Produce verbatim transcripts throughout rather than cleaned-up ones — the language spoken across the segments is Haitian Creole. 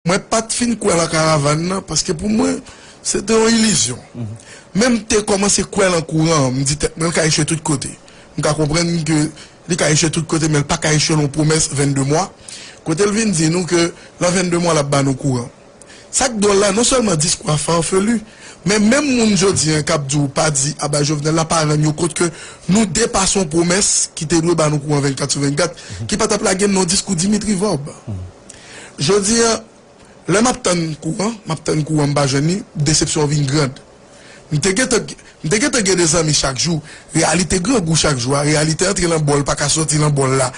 Mwen pa t fin kwè lan karavàn nan, paske pou mwen, se te yon ilizyon. Men m te kòmanse kwè lan kouran an, m di tèt mwen, l ka echwe tout kote. M ka konprann ke li ka echwe tout kote, men l pa ka echwe lan pwomès vennde mwa. Kote l vin di nou ke lan vennde mwa, l ap ba nou kouran. Sa k dwòl la, non sèlman diskou a farfelu, men menm moun jodi a k ap di w pa di aba Jovenel la, pa rann yo kont ke nou depase yon pwomès ki te dwe ba nou kouran vennkat sou vennkat, ki pa t ap lage n nan yon diskou Dimitri Vorbe. Jodi a, lè m ap tann kouran, m ap tann kouran, m pa jwenn li, desepsyon an vin grand. M te gentan, m te gentan gen de zanmi chak jou. Reyalite grangou chak jou a, reyalite antre lan bòl, pa ka sòti lan bòl la.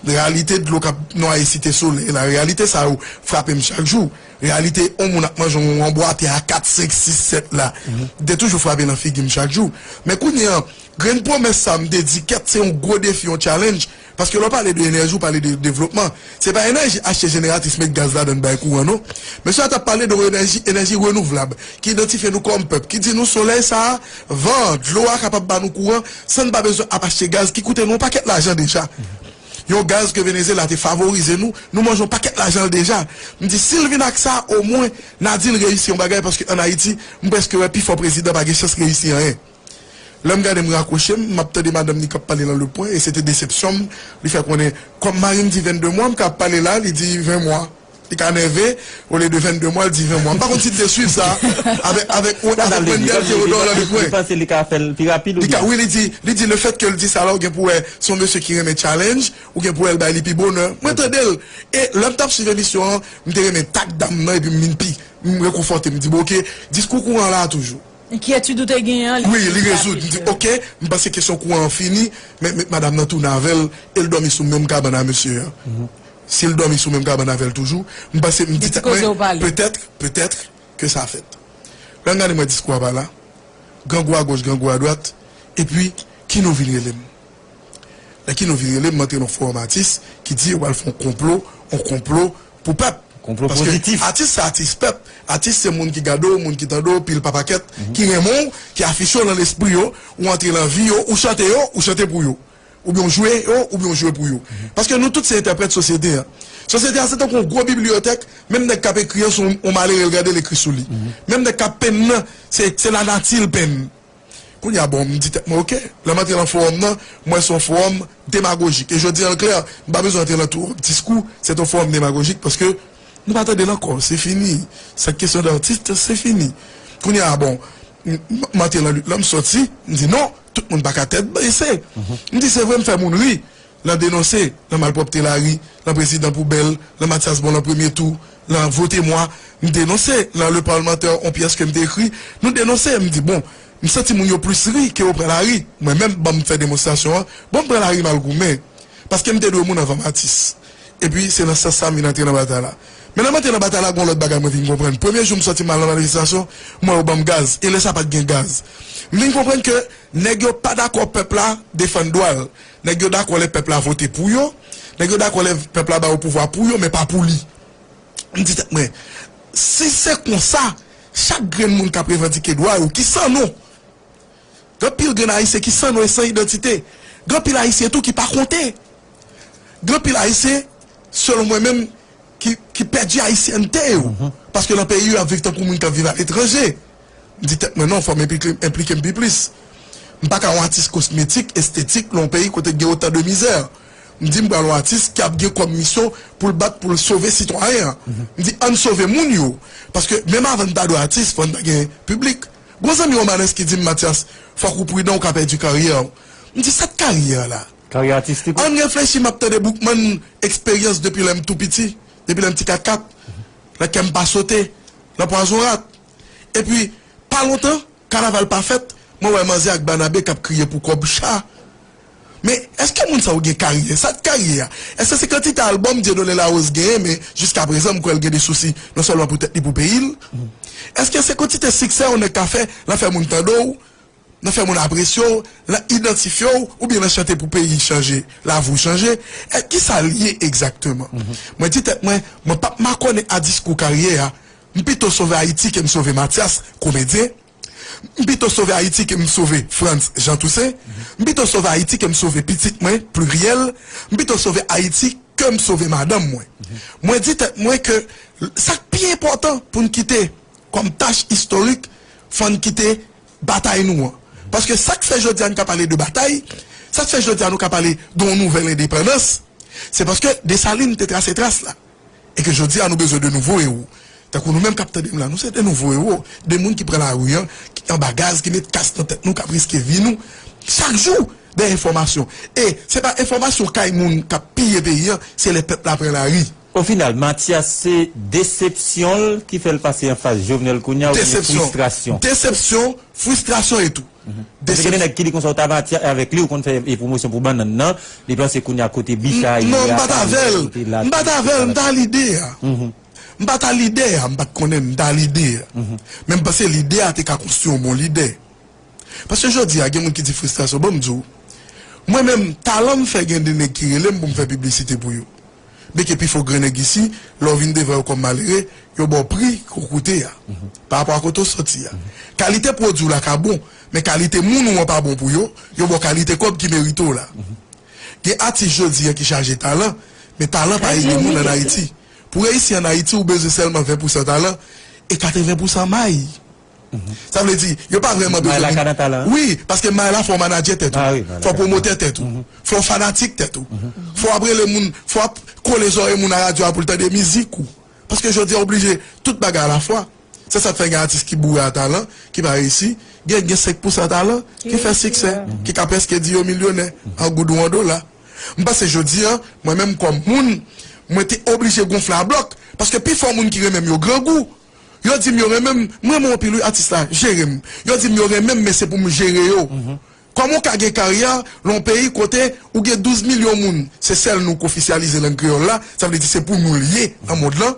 Reyalite dlo k ap nwaye Site Solèy la, reyalite sa yo frape m chak jou. Reyalite yon moun ap manje yon, yon bwa atè a kat, senk, sis, sèt la. M te toujou frape lan figi m chak jou. Men kounye a, grenn pwomès sa m te di, kèt, se yon gwo defi, yon challenge. Paske lè w pale de enèji, w pale de devlopman. Se pa enèji achte jeneratris, met gaz ladan l, bay kouran, non. Mesye a t ap pale de enèji, enèji renouvlab, ki idantifye nou kòm pèp, ki di nou solèy sa a, van an, dlo a kapab ba nou kouran, san n pa bezwen ap achte gaz ki koute nou yon pakèt lajan deja. Yon gaz ke Venezyela te favorize nou, nou manje yon pakèt lajan l deja. M di, si l vin ak sa, omwen, n a di l reyisi yon bagay, paske ann Ayiti, m prèske wè pifò prezidan pa gen chans reyisi anyen. Lè m gade, m rakwoche m, m ap tande madanm li k ap pale lan Le Point, e se te desepsyon m. Li fè konnen, kòm mari m di vennde mwa, m ka ap pale la, li di ven mwa. Li ka nève, olye de vennde mwa, li di ven mwa. M pa konn si n te swiv sa avèk, avèk, avèk Wendell Theodore lan Le Point. Li panse li ka fè l pi rapid oubyen? Wi, li di, li di, le fèt ke l di sa la, ou gen pou wè, se yon mesye ki renmen challenge, ou gen pou wè l bay li pi bonè. Mwen tande l. E lè m t ap swiv emisyon an, m te renmen tak dam nan, epi m vin pi, m rekonfòte m, m di, bon, oke, diskou kouran la toujou. Enkyetid ou te genyen an, li rezoud. Wi, li rezoud. M di, oke, m panse kesyon kouran an fini, men, men madanm nan tounen avè l, e l dòmi sou menm kabann a mesye an. Si l dòmi sou menm kabann avè l toujou, m panse, m di tèt mwen, petèt, petèt ke sa fèt. Lè m gade mwen diskou a pa la, grangou agoch, grangou adwat, epi Kino vin rele m. Lè Kino vin rele m, m antre nan fowòm atis ki di yo pral fè yon konplo, yon konplo pou pèp. Konplo pozitif. Paske atis se atis pèp. Atis se moun ki gade w, moun ki tande w, pil pa pakèt, ki renmen w, ki afiche w nan lespri yo, ou antre nan vi yo, ou chante yo, ou chante pou yo. Oubyen w jwe yo, oubyen w jwe pou yo. Paske nou tout se entèprèt sosyete a. Sosyete a se tankou yon gwo bibliyotèk, menm nèg k ap ekri an, se yon, yon malere l gade l ekri sou li. Menm nèg k ap penn nan, se, se lanati l penn. Kounye a, bon, m di tèt mwen, oke, lè m antre nan fowòm nan, m wè se yon fowòm demagojik. E jodi a, klè, m pa bezwen antre nan twòp diskou, se te yon fowòm demagojik, paske nou pa tande l ankò, se fini. Sa k kesyon de atis, se fini. Kounye a, bon, m, m, m antre nan lit lan, m sòti, m di non, tout moun pa ka tèt bese. M di, se vre, m fè moun ri. Nan denonse, nan malpwòpte lari, nan prezidan poubèl, nan Mathias Bon nan premye tou, nan Vote Mwa, m denonse, nan Le Parlementaire, yon pyès ke m te ekri, nou denonse, m di, bon, m santi moun yo plis ri ke yo pran lari. Mwen menm, ban m fè demonstrasyon an, bon, m pran lari m al goumen. Paske m te dwe moun anvan m atis. Epi, se nan sans sa m vin antre nan batay la. Men lè m antre nan batay la, gen yon lòt bagay mwen vin konprann. Premye jou m sòti m al nan manifestasyon, m wè yo ban m gaz. E lè sa pa t gen gaz. M vin konprann ke nèg yo pa dakò pèp la defann dwa l. Nèg yo dakò lè pèp la vote pou yo. Nèg yo dakò lè pèp la ba yo pouvwa pou yo, men pa pou li. M di tèt mwen, si se konsa, chak grenn moun k ap revandike dwa yo, ki san non. Gen anpil grenn Ayisyen ki san non e san idantite. Gen anpil Ayisyen tou ki pa konte. Gen anpil Ayisyen, selon mwen menm, ki, ki pèdi ayisyènte yo. Paske nan peyi yo, y ap viv tankou moun k ap viv aletranje. M di tèt mwen, non, fò m enplike, enplike m pi plis. M pa ka yon atis kosmetik, estetik, nan yon peyi kote gen otan de mizè. M di m pral yon atis ki ap gen kòm misyon pou l bat, pou l sove sitwayen an. M di, ann sove moun yo. Paske menm avan n ta dwe atis, fò n ta gen piblik. Gon zanmi Romanes ki di m, Mathias, fòk ou pridan, ou ka pèdi karyè w. M di, sa k karyè la? Karyè atistik, wi. Ann reflechi, m ap tande Boukman, eksperyans depi lè m tou piti, depi lè m ti katkat, nan kè m pa sote, nan pwazon rat. Epi, pa lontan, kanaval pa fèt, mwen wè manzè ak Banabe k ap kriye pou kòb cha. Men, èske moun sa yo gen karyè? Sa k karyè a? Èske se kantite albòm Dieudonné Larose genyen, men jiskaprezan, m kwè l gen de sousi, non sèlman pou tèt li, pou peyi l? Èske se kantite siksè yon nèg ka fè, l ap fè moun tande w? Nan fè moun apresye w, nan idantifye w, oubyen nan chante pou peyi chanje, lavi w chanje? E kisa l ye egzakteman? Mwen di tèt mwen, mwen p ap makònen a diskou karyè a. M pito sove Ayiti ke m sove Mathias, komedyen. M pito sove Ayiti ke m sove Frantz Jean Toussaint. M pito sove Ayiti ke m sove pitit mwen, pliryèl. M pito sove Ayiti ke m sove madanm mwen. Mwen di tèt mwen ke sa k pi enpòtan pou n kite kòm tach istorik, fò n kite batay nou an. Paske sa k fè jodi a n ka pale de batay, sa k fè jodi a nou ka pale de yon nouvèl endepandans, se paske Desalin te trase tras la. E ke jodi a nou bezwen de nouvo ewo. Tankou nou menm k ap tande m la, nou se de nouvo ewo. De moun ki pran lari an, ki anba gaz, ki met kas nan tèt nou, k ap riske vi nou. Chak jou, de enfòmasyon. E se pa enfòmasyon kay moun k ap piye peyi an, se lè pèp la pran lari. O final, Mathias, se desepsyon l ki fè l pase anfas Jovenel kounye a oubyen fristrasyon? Desepsyon, fristrasyon e tou. Paske gen nèg ki di konsa, ou ta pati avèk li, ou konn fè e pwomosyon pou bannann nan, li panse kounye a kote bicha ye a, non, m pa t avè l. M pa t avè l, m t a lidè a. M pa t a lidè a, m pa t konnen, m t a lidè a. Men m panse lidè a te ka konstwi yon bon lidè. Paske jodi a, gen moun ki di fristrasyon, ban m di w. Mwen menm, talan m fè gen de nèg ki rele m pou m fè piblisite pou yo. Byen ke pi fò gran nèg isi, lè w vin devan yo kòm malere, yo ba w pri ke w koute a, pa rapò a kote w sòti a. Kalite pwodui w la ka bon, men kalite moun ou an pa bon pou yo, yo ba w kalite kòb ki merite w la. Gen atis jodi a ki chaje talan, men talan pa ede moun ann Ayiti. Pou reyisi ann Ayiti, ou bezwen sèlman ven pousan talan e katreven pousan may. Sa vle di, yo pa vrèman bezwen moun. May la ka nan talan an? Wi, paske may la fò w manadjè tèt ou. Fò w pwomotè tèt ou. Fò w fanatik tèt ou. Fò w ap rele moun, fò w ap kole zòrèy moun a radyo a pou l tande mizik ou. Paske jodi a oblije tout bagay alafwa. Se sa k fè gen atis ki boure a talan, ki pa reyisi. Gen, gen senk pousan talan ki fè siksè, ki ka prèske di yo milyonè, an goud ou an dola. M panse jodi a, mwen menm kòm moun, mwen te oblije gonfle a blòk. Paske pifò moun ki renmen m yo grangou. Yo di m yo renmen m, m renmen w anpil wi, atis la, jere m. Yo di m yo renmen m, men se pou m jere yo. Kòman w ka gen karyè nan yon peyi kote ou gen douz milyon moun, se sèl nou k ofisyalize lang kreyòl la, sa vle di se pou nou l ye nan mond lan.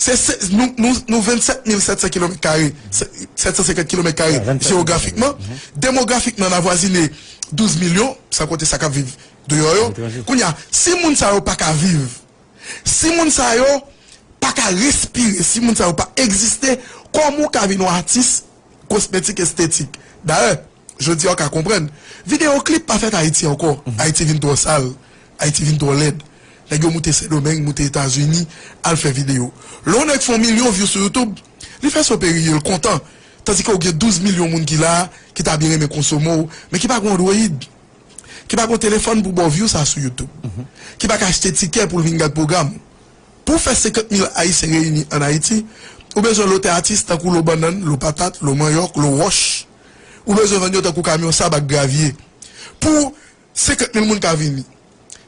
Se, se, nou, nou, nou vennsèt mil sèt san kilomèt kare, sèt san senkant kilomèt kare jewografikman. Demografikman, n avwazine douz milyon, san konte sa k ap viv deyò yo. Kounye a, si moun sa yo pa ka viv, si moun sa yo pa ka respire, si moun sa yo pa egziste, kòman w ka vin yon atis kosmetik estetik? Dayè, jodi a w ka konprann. Videyo klip pa fèt Ayiti ankò. Ayiti vin twò sal. Ayiti vin twò lèd. Nèg yo moute Sendomeng, moute Etazini, al fè videyo. Lè yon nèg fè yon milyon view sou YouTube, li fè sa w pe riye, l kontan. Tandike w gen douz milyon moun ki la, ki ta byen renmen konsome w, men ki pa gen Android, ki pa gen telefòn pou ba w view sa sou YouTube, ki pa ka achte tikè pou l vin gad pwogram. Pou w fè senkant mil Ayisyen reyini ann Ayiti, ou bezwen lotè atis tankou Lo Bannann, Lo Patat, Lo Manyòk, Lo Wòch. Ou bezwen vann yo tankou kamyon sab ak gravye. Pou senkant mil moun ka vini.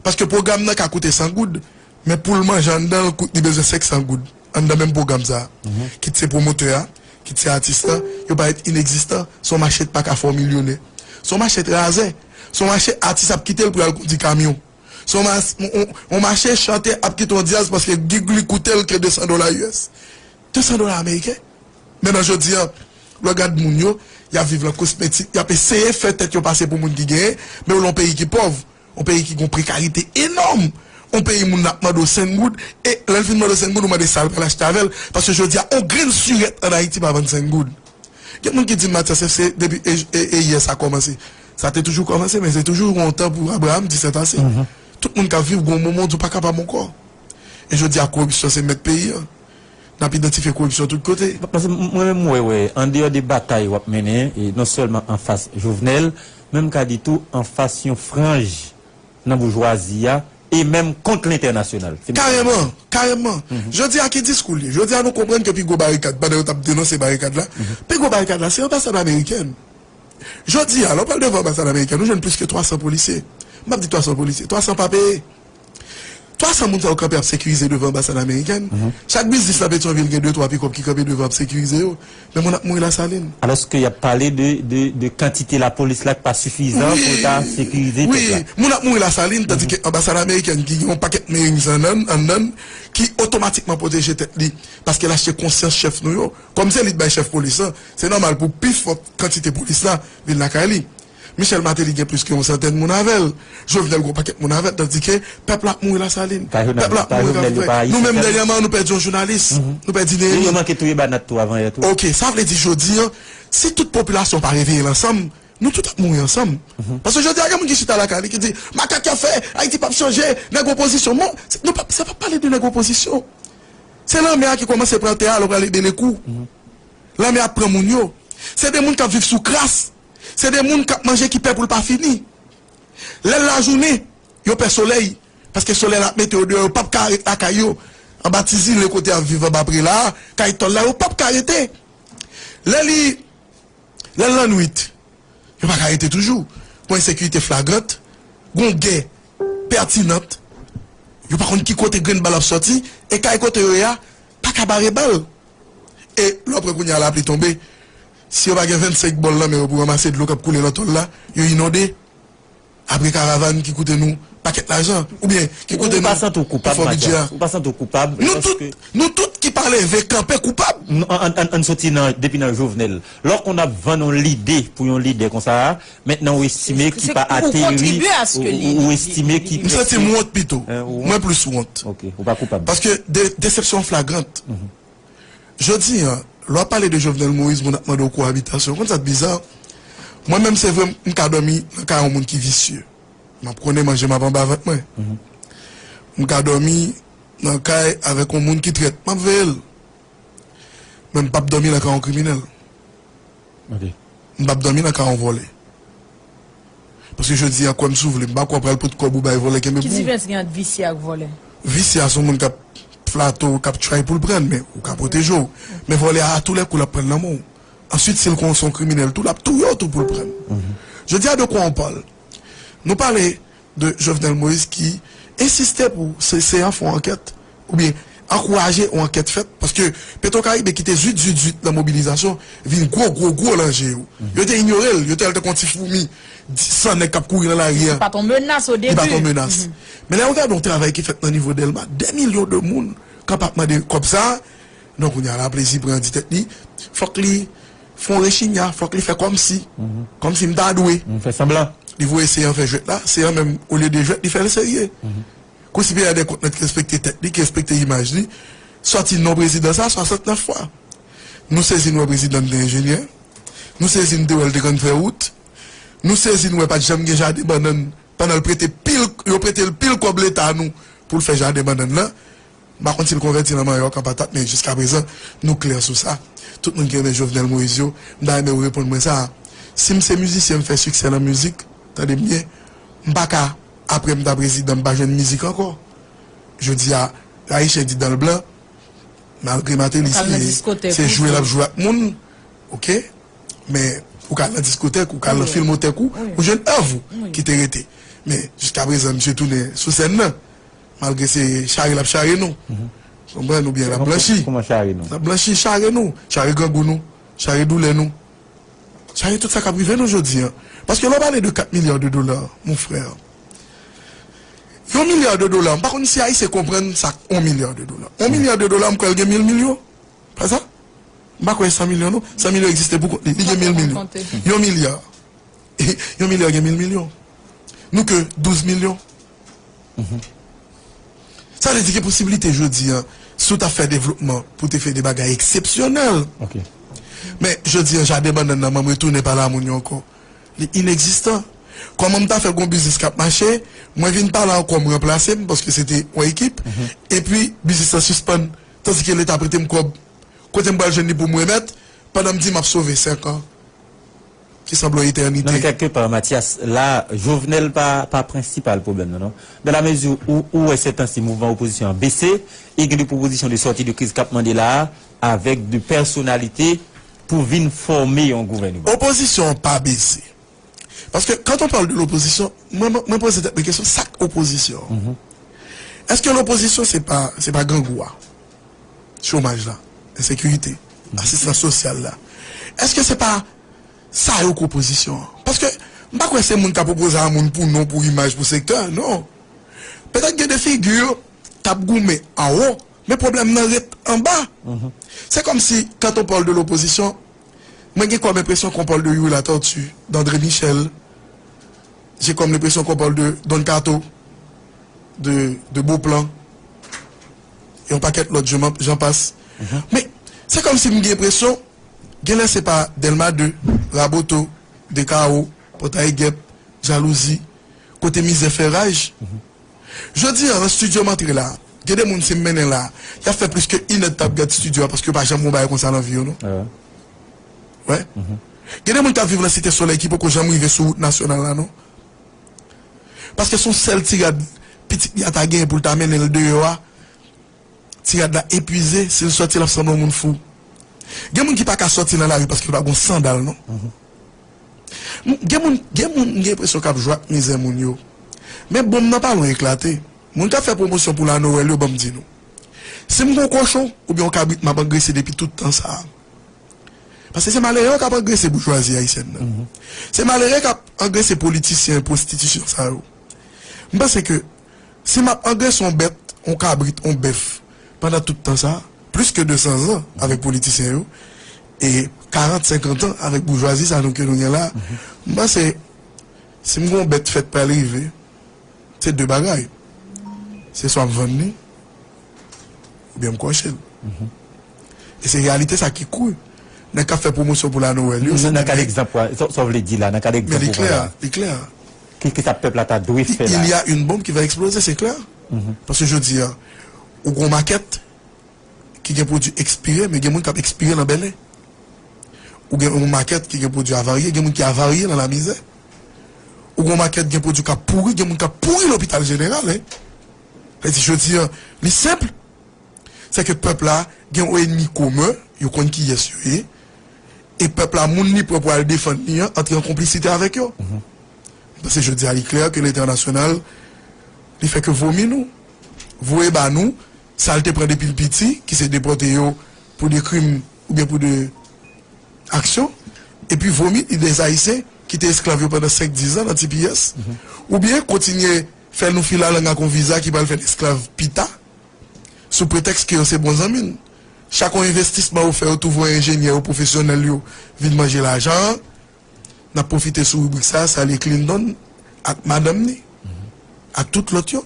Paske pwogram nan ka koute san goud, men pou l manje anndan l, kout li bezwen senk san goud. Anndan menm pwogram sa a. Kit se pwomotè a, kit se atis la, yo parèt inegzistan. Se yon mache k pa ka fè w milyonè. Se yon mache razè. Se yon mache atis ap kite l pou y al kondi kamyon. Se yon ma-, yon, yon, yon mache chantè ap kite yon dyaz paske gig li koute l ke de san dola U S. De san dola ameriken. Men nan jodi a, lè w gad moun yo, y ap viv lan kosmetik, y ap eseye fè tèt yo pase pou moun ki genyen, men w lan yon peyi ki pòv, yon peyi ki gon prekarite enòm, yon peyi moun ap mande w senk goud, e lè l fin mande w senk goud, ou mande sa l pral achte avè l, paske jodi a, yon grenn sirèt ann Ayiti pa vann senk goud. Gen moun ki di m, Mathias, se depi e, e, e yè sa kòmanse. Sa te toujou kòmanse, men se toujou yon tan pou Abraham di sètase. Tout moun k ap viv, gon moman w di w pa kapab ankò. E jodi a, koripsyon se mèt peyi an. N ap idantifye koripsyon tout kote. Paske m-, mwen menm, m wè, wè, andeyò de batay w ap mennen, e non sèlman anfas Jovenel, men m ka di tou anfas yon franj nan boujwazi a, e menm kont lentènasyonal. Karèman, karèman. Jodi a, ki diskou l ye? Jodi a, nou konprann ke pi gwo barikad, pandan yo t ap denonse barikad la, pi gwo barikad la, se anbasad amerikèn. Jodi a, lè w pral devan anbasad amerikèn, ou jwenn plis ke twa san polisye. M p ap di twa san polisye, twa san pa peye. Twa san moun sa yo kanpe ap sekirize devan anbasad amerikèn. Chak biznis nan Petyonvil gen de, twa pikòp ki kanpe devan ap sekirize yo. Men moun ap mouri Lasalin. Alòske y ap pale de, de, de kantite lapolis la ki pa sifizan pou ta sekirize pèp la. Wi, moun ap mouri Lasalin, tandike anbasad amerikèn ki gen yon pakèt Marines anndan, anndan, ki otomatikman pwoteje tèt li, paske l achte konsyans chèf nou yo. Kòm se li k bay chèf polis lan, se nòmal pou pi fò kantite polis la vin lakay li. Michel Martelly gen plis ke yon santèn moun avè l. Jovenel gen yon pakèt moun avè l, tandike pèp la ap mouri Lasalin. Pèp la ap mouri Kafou Vè. Nou menm, dènyèman, nou pèdi yon jounalis. Nou pèdi Nehemi. Yo manke touye Banat tou avan yè tou. Ok, sa vle di jodi a, si tout popilasyon pa reveye l ansanm, nou tout ap mouri ansanm. Paske jodi a, gen moun ki chita lakay li ki di, makak y ap fè, Ayiti p ap chanje, nèg opozisyon. Non, se, nou p ap, se p ap pale de nèg opozisyon. Se lanmè a ki kòmanse pran tè a lè w prale Belekou. Lanmè a pran moun yo. Se de moun k ap viv sou kras. Se de moun k ap manje ki pè pou l pa fini. Lè l lajounen, yo pè solèy. Paske solèy la ap mete yo deyò, yo p ap ka ret lakay yo. Anba ti zile kote y ap viv anba pre la a, kay tòl la, yo p ap ka rete. Lè li, lè l lannwit, yo pa ka rete toujou. Gon ensekirite flagrant, gon gè pètinant. Yo pa konn ki kote grenn bal ap sòti, e kay kote yo ye a, pa ka bare bal. E lè w pran kounye a lapli tonbe, si yo pa gen vennsenk bòl nan men yo pou ranmase dlo k ap koule nan tòl la, yo inonde. Apre karavàn ki koute nou pakèt lajan, oubyen ki koute nou pifò bidjè a. Ou pa santi w koupab, Mathias? Ou pa santi w koupab? Nou tout, nou tout ki pa leve kanpe koupab. Ann soti nan, depi nan Jovenel. Lè w konn ap vann yon lide pou yon lidè konsa a, mentnan ou estime ki pa ateri, ou, ou estime ki... M santi m wont pito. Mwen plis wont. Ok, ou pa koupab. Paske de, desepsyon flagrant. Jodi a, lè w ap pale de Jovenel Moïse, moun ap mande w kohabitasyon. Ou konn sa k biza? Mwen menm, se vre, m ka dòmi nan kay yon moun ki visye. M ap konnen manje m ap anba vant mwen. M ka dòmi nan kay avèk yon moun ki trèt. M ap veye l. Men m p ap dòmi nan kay yon kriminèl. M p ap dòmi nan kay yon vòlè. Paske jodi a, kwè m si w vle, m pa kwè w pral pot kòb ou bay vòlè kenbe pou ou. Ki diferans gen ant visye ak vòlè? Visye a se yon moun k ap flato, k ap try pou l pran, men ou ka pwoteje w. Men vòlè a, a tou lè kou, l ap pran nan men w. Answit, si l konn se yon kriminèl tou, l ap touye w tou pou l pran. Jodi a, de quoi on parle? Nou pale de Jovenel Moïse ki ensiste pou se, se an fè yon ankèt, oubyen ankouraje yon ankèt fèt, paske Petwokaribe ki te zwit, zwit, zwit nan mobilizasyon, vin gwo, gwo, gwo nan je yo. Yo te inyore l, yo te wè l tankou yon ti foumi, san nèg k ap kouri nan lari a. Li pa t yon menas o debi. Li pa t yon menas. Men lè w gade yon travay ki fèt nan nivo Dèlma, dè milyon de moun kanpe ap mande kòb sa a, non, kounye a la, plezi pran di tèt li, fòk li fè yon rechinya, fòk li fè kòmsi, kòmsi m ta dwe. Fè sanblan. Li voye Seyan fè jwèt la, Seyan menm, olye de jwèt, li fè l serye. Kou Siperyè dè Kont lan ki respekte tèt li, ki respekte imaj li, sòti non prezidan sa a swasantnèf fwa. Nou sezi n wè prezidan n te enjenyè. Nou sezi n te wè l te konn fè wout. Nou sezi n wè pa t janm gen jaden bannann pandan l prete pil, yo prete l pil kòb leta nou pou l fè jaden bannann lan. M pa konn si l konvèti nan manyòk an patat, men jiskaprezan, nou klè sou sa. Tout moun ki renmen Jovenel Moïse yo, m ta renmen yo reponn mwen sa a. Si m se mizisyen, m fè siksè nan mizik, tande m byen, m pa ka, apre m ta prezidan, m pa jwenn mizik ankò. Jodi a, Ayisyen di dan l blan, malgre Martelly se, se jwe l ap jwe ak moun, oke? Men ou ka al nan diskotèk, ou ka al nan filmotèk ou, ou jwenn èv ou ki te rete. Men jiskaprezan, misye tounen sou sèn nan. Malgre se chare l ap chare nou. Konprann? Oubyen l ap blanchi. Kouman chare nou? L ap blanchi, chare nou. Chare grangou nou. Chare doulè nou. Chare tout sa k ap rive nou jodi a. Paske lè w pale de kat milya de dola, mon frè, yon milya de dola, m pa konn si Ayisyen konprann sa k yon milya de dola. Yon milya de dola, m kwè l gen mil milyon. Pa sa? M pa kwè san milyon, non. San milyon egziste pou kont li. Li gen mil milyon. Yon milya. Yon milya gen mil milyon. Nou ke douz milyon. Sa vle di gen posiblite jodi a, si w ta fè devlopman pou te fè de bagay eksepsyonèl. Men jodi a, jaden bannann nan, m retounen pale a moun yo ankò. Li inegzistan. Kòman m ta fè gon biznis k ap mache, mwen vin pale ankò, m ranplase m, paske se te yon ekip, epi biznis lan sispann, tandike Leta prete m kòb, kote m pral jwenn li pou m remèt, pandan m di m ap sove senk an? Ki sanble yon etènite. Non, men kèlkepa, Mathias, la, Jovenel pa, pa prensipal pwoblèm nan, non. Dans la mesure où, ou wè sètansi mouvman opozisyon an bese, e gen de pwopozisyon de sòti de kriz k ap mande la a, avèk de pèsonalite pou vin fòme yon gouvènman. Opozisyon an pa bese. Paske, quand on parle de l'opposition, mwen, mwen, mwen poze tèt mwen kesyon, sa k opozisyon an? Èske lopozisyon se pa, se pa grangou a? Chomaj la, ensekirite, asistans sosyal la. Èske se pa sa yo k opozisyon an? Paske m pa kwè se moun k ap opoze a moun pou non, pou imaj, pou sektè, non. Petèt gen de figi k ap goumen anwo, men pwoblèm nan ret anba. Se kòmsi, quand on parle de l'opposition, mwen gen kòm enpresyon qu'on parle de Youri Latortue, d'André Michel, j'ai comme l'impression qu'on parle de Don Kato, de, de Beauplan, yon pakèt lòt, j'en, j'en passe. Men, se kòmsi m gen enpresyon, genlè se pa Dèlma de, Raboto, Dekawo, Pòtay Gèp, Jalouzi, kote mizè fè raj. Jodi a, nan estidyo m antre la, Gen de moun, si m mennen la, y ap fè plis ke inèdtan ap gad estidyo a, paske yo pa janm wè yon bagay konsa nan vi yo, non. Wè. Gen de moun k ap viv nan Site Solèy ki poko janm rive sou wout nasyonal la, non. Paske se yon sèl ti rad pitit li a ta genyen pou l ta mennen l deyò a. Ti rad la epuize, si l sòti, l ap sanble yon moun fou. Gen moun ki pa ka sòti nan lari paske l pa gen sandal, non. M- Gen moun, gen moun, m gen enpresyon k ap jwe ak mizè moun yo. Men bonm nan pa lwen eklate. Moun k ap fè pwomosyon pou la Noël yo, ban m di nou. Si m gen yon kochon oubyen yon kabrit m ap angrese depi tout tan sa a, paske se malere yo k ap angrese boujwazi ayisyèn nan. Se malere k ap angrese politisyen pwostitisyon sa yo. M panse ke si m ap angrese yon bèt, yon kabrit, yon bèf, pandan tout tan sa, plis ke de san zan avèk politisyen yo, e karant, senkant an avèk boujwazi sa nou ke nou gen la, m panse, si m gen yon bèt fèt pral rive, se de bagay. Se swa m vann li, oubyen m kòche l. E se reyalite sa ki kri. Nèg k ap fè pwomosyon pou la Noël yo, se Nan, nan ka de degzanp, sa, sa w vle di la, nan ka de Men degzanp li ou klè, pale a. Li klè. Ki, ki sa pèp la ta dwe fè la? Il y a une bombe qui va exploser, c'est clair. Paske jodi a, ou gon makèt ki gen pwodui ekspire, men gen moun k ap ekspire nan bèlen. Ou gen yon makèt ki gen pwodui avarye, gen moun ki avarye nan lamizè. Ou gon makèt gen pwodui k ap pouri, gen moun k ap pouri lopital jeneral, en. Sa vle di, jodi a, li senp, se ke pèp la gen yon enmi komen, yo konn kiyès yo ye, e pèp la, moun li pran pou al defann li an, antre an konplisite avèk yo. M panse jodi a, li klè ke lentènasyonal, li fè ke vomi nou, voye ba nou, sa l te pran depi l piti, ki se depòte yo pou de krim oubyen pou de aksyon, epi vomi li de Ayisyen ki te esklav yo pandan senk, diz an nan T P S, oubyen kontinye fè nou fil a lang ak yon viza ki pral fè n esklav pita, sou pretèks ke yo se bon zanmi n. Chak yon envestisman yo fè, yo twouve yon enjenyè, yon pwofesyonèl yo vin manje lajan an. N ap pwofite sou ribrik sa a, salye Clinton ak madanm ni, ak tout lòt yo.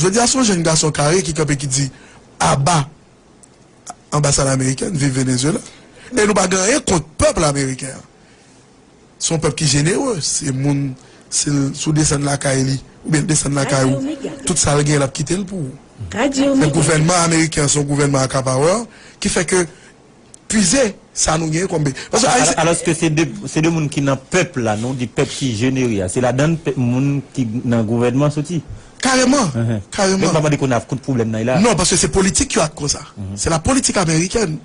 Jodi a, se yon jèn gason kare ki kanpe, ki di, "Aba anbasad amerikèn, viv Venezuela." E nou pa gen anyen kont pèp ameriken an. Se yon pèp ki jenere, se moun, si l, si w desann lakay li, oubyen l desann lakay ou, tout sa l gen, l ap kite l pou ou. Men gouvènman ameriken an se yon gouvènman akapawè ki fè ke pwize sa nou genyen kòm peyi. Paske Ayisyen. Alòske se de, se de moun ki nan pèp la, non, di pèp ki jenere a. Se ladan l pèp, moun ki nan gouvènman soti. Kareman. Kareman. Men m pa mande kounye a kote pwoblèm nan ye la. Non, paske se politik yo ak konsa. Se la politik amerikèn.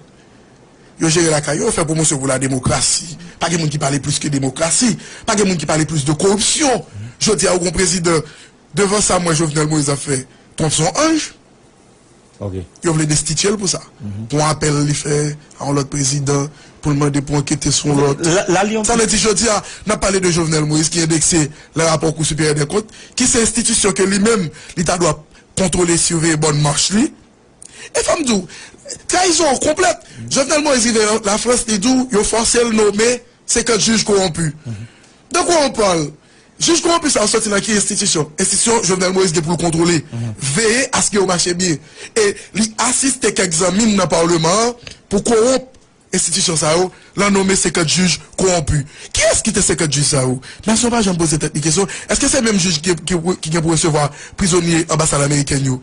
Yo jere lakay yo, yo fè pwomosyon pou la demokrasi. Pa gen moun ki pale plis ke demokrasi. Pa gen moun ki pale plis de koripsyon. Jodi a, ou gon prezidan, devan sa m wè Jovenel Moïse ap fè, Trump se yon anj. Yo vle destitye l pou sa. Pou yon apèl li fè a yon lòt prezidan, pou l mande pou ankete sou yon lòt. Sa vle di, jodi a, n ap pale de Jovenel Moïse ki endekse nan rapò Kou Siperyè dè Kont, ki se enstitisyon ke li menm, li ta dwa kontwole, siveye bòn mach li. E fò m di w, trayizon konplèt. Jovenel Moïse rive Lafrans, li di w, yo fòse l nome senkant jij kowonpi. De quoi on parle? Jij kowonpi sa yo soti nan ki enstitisyon? Enstitisyon Jovenel Moïse gen pou l kontwole. Veye aske yo mache byen. E li asiste kèk zanmi m nan palman an pou kowonp enstitisyon sa yo, lan nome senkant jij kowonpi. Kiyès ki te senkant jij sa yo? Nasyon pa janm poze tèt li kesyon, èske se menm jij ki, ki, ki gen pou resevwa prizonye anbasad amerikèn yo?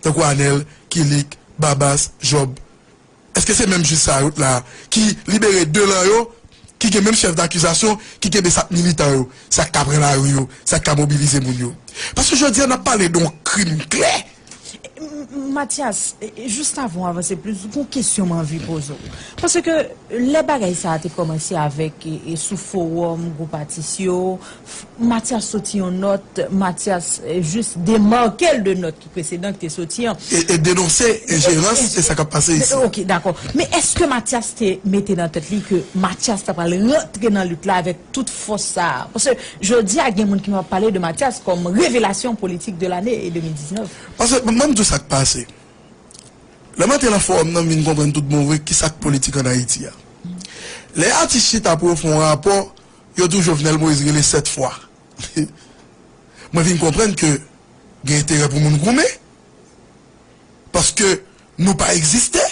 Tankou Anèl, Kilik, Babas, Jòb. Èske se menm jij sa yo la ki libere de lan yo, ki gen menm chèf dakizasyon, ki kenbe sa k militan yo, sa k ka pran lari yo, sa k ka mobilize moun yo? Paske jodi a, n ap pale de yon krim klè. M- Mathias, e- e jis avan w avanse plis, gon kesyon m anvi poze w. Paske lè bagay sa a te kòmanse avèk, e, e sou fowòm, gwoup atis yo, Mathias soti yon nòt, Mathias, eh, jis demake l de nòt ki presedan ki te soti an. E, e denonse enjerans e sa k ap pase isi. Ok, dakò. Men èske Mathias te mete nan tèt li ke Mathias ta pral rantre nan lit la avèk tout fòs sa a? Paske jodi a, gen moun ki ap pale de Mathias kòm revelasyon politik de lane de mil diznèf. Paske, mwen, m di w sa k pase. Lè mwen te nan fowòm nan, m vin konprann tout bon vre ki sa k politik ann Ayiti a. Lè atis chita pou yo fè yon rapò, yo di w Jovenel Moïse rele sèt fwa. Mwen vin konprann ke gen enterè pou moun goumen. Paske nou pa egziste.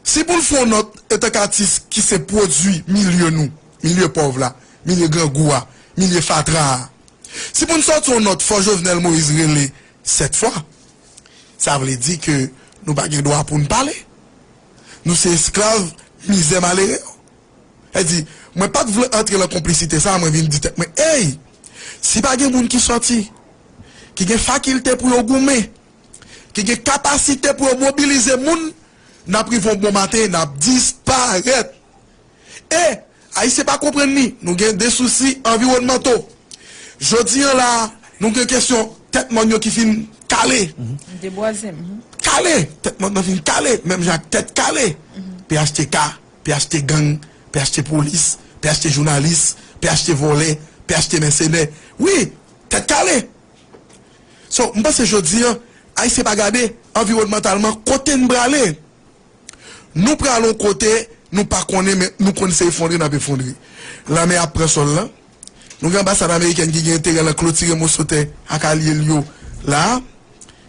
Si pou n fè yon nòt antank atis ki se pwodui milye nou, milye pòv la, milye grangou a, milye fatra a, si pou n sòti yon nòt, fò Jovenel Moïse rele sèt fwa. Sa vle di ke nou pa gen dwa pou n pale. Nou se esklav mizè malere yo. Sa di, mwen pa t vle antre nan konplisite sa, mwen vin di tèt mwen, ey, si pa gen moun ki sòti, ki gen fakilte pou yo goumen, ki gen kapasite pou yo mobilize moun, n ap rive yon bon maten, n ap disparèt. E Ayisyen pa konprann li, nou gen de sousi anviwònmanto. Jodi an la, nou gen kesyon tèt mòn yo ki fin kale. Debwaze. Kale! Tèt mòn nan fin kale, menm jan ak tèt kale. P H T K, P H T gang, P H T polis, P H T jounalis, P H T vòlè, P H T mèsenè. Wi, tèt kale. So, m panse jodi an, Ayisyen pa gade anviwònmantalman kote n prale. Nou pral yon kote, nou pa konnen, men nou konn se efondre n ap efondre. Lame ap pran sòl lan. Nou gen anbasad amerikèn ki gen enterè nan klotire moso tè ak alye l yo la.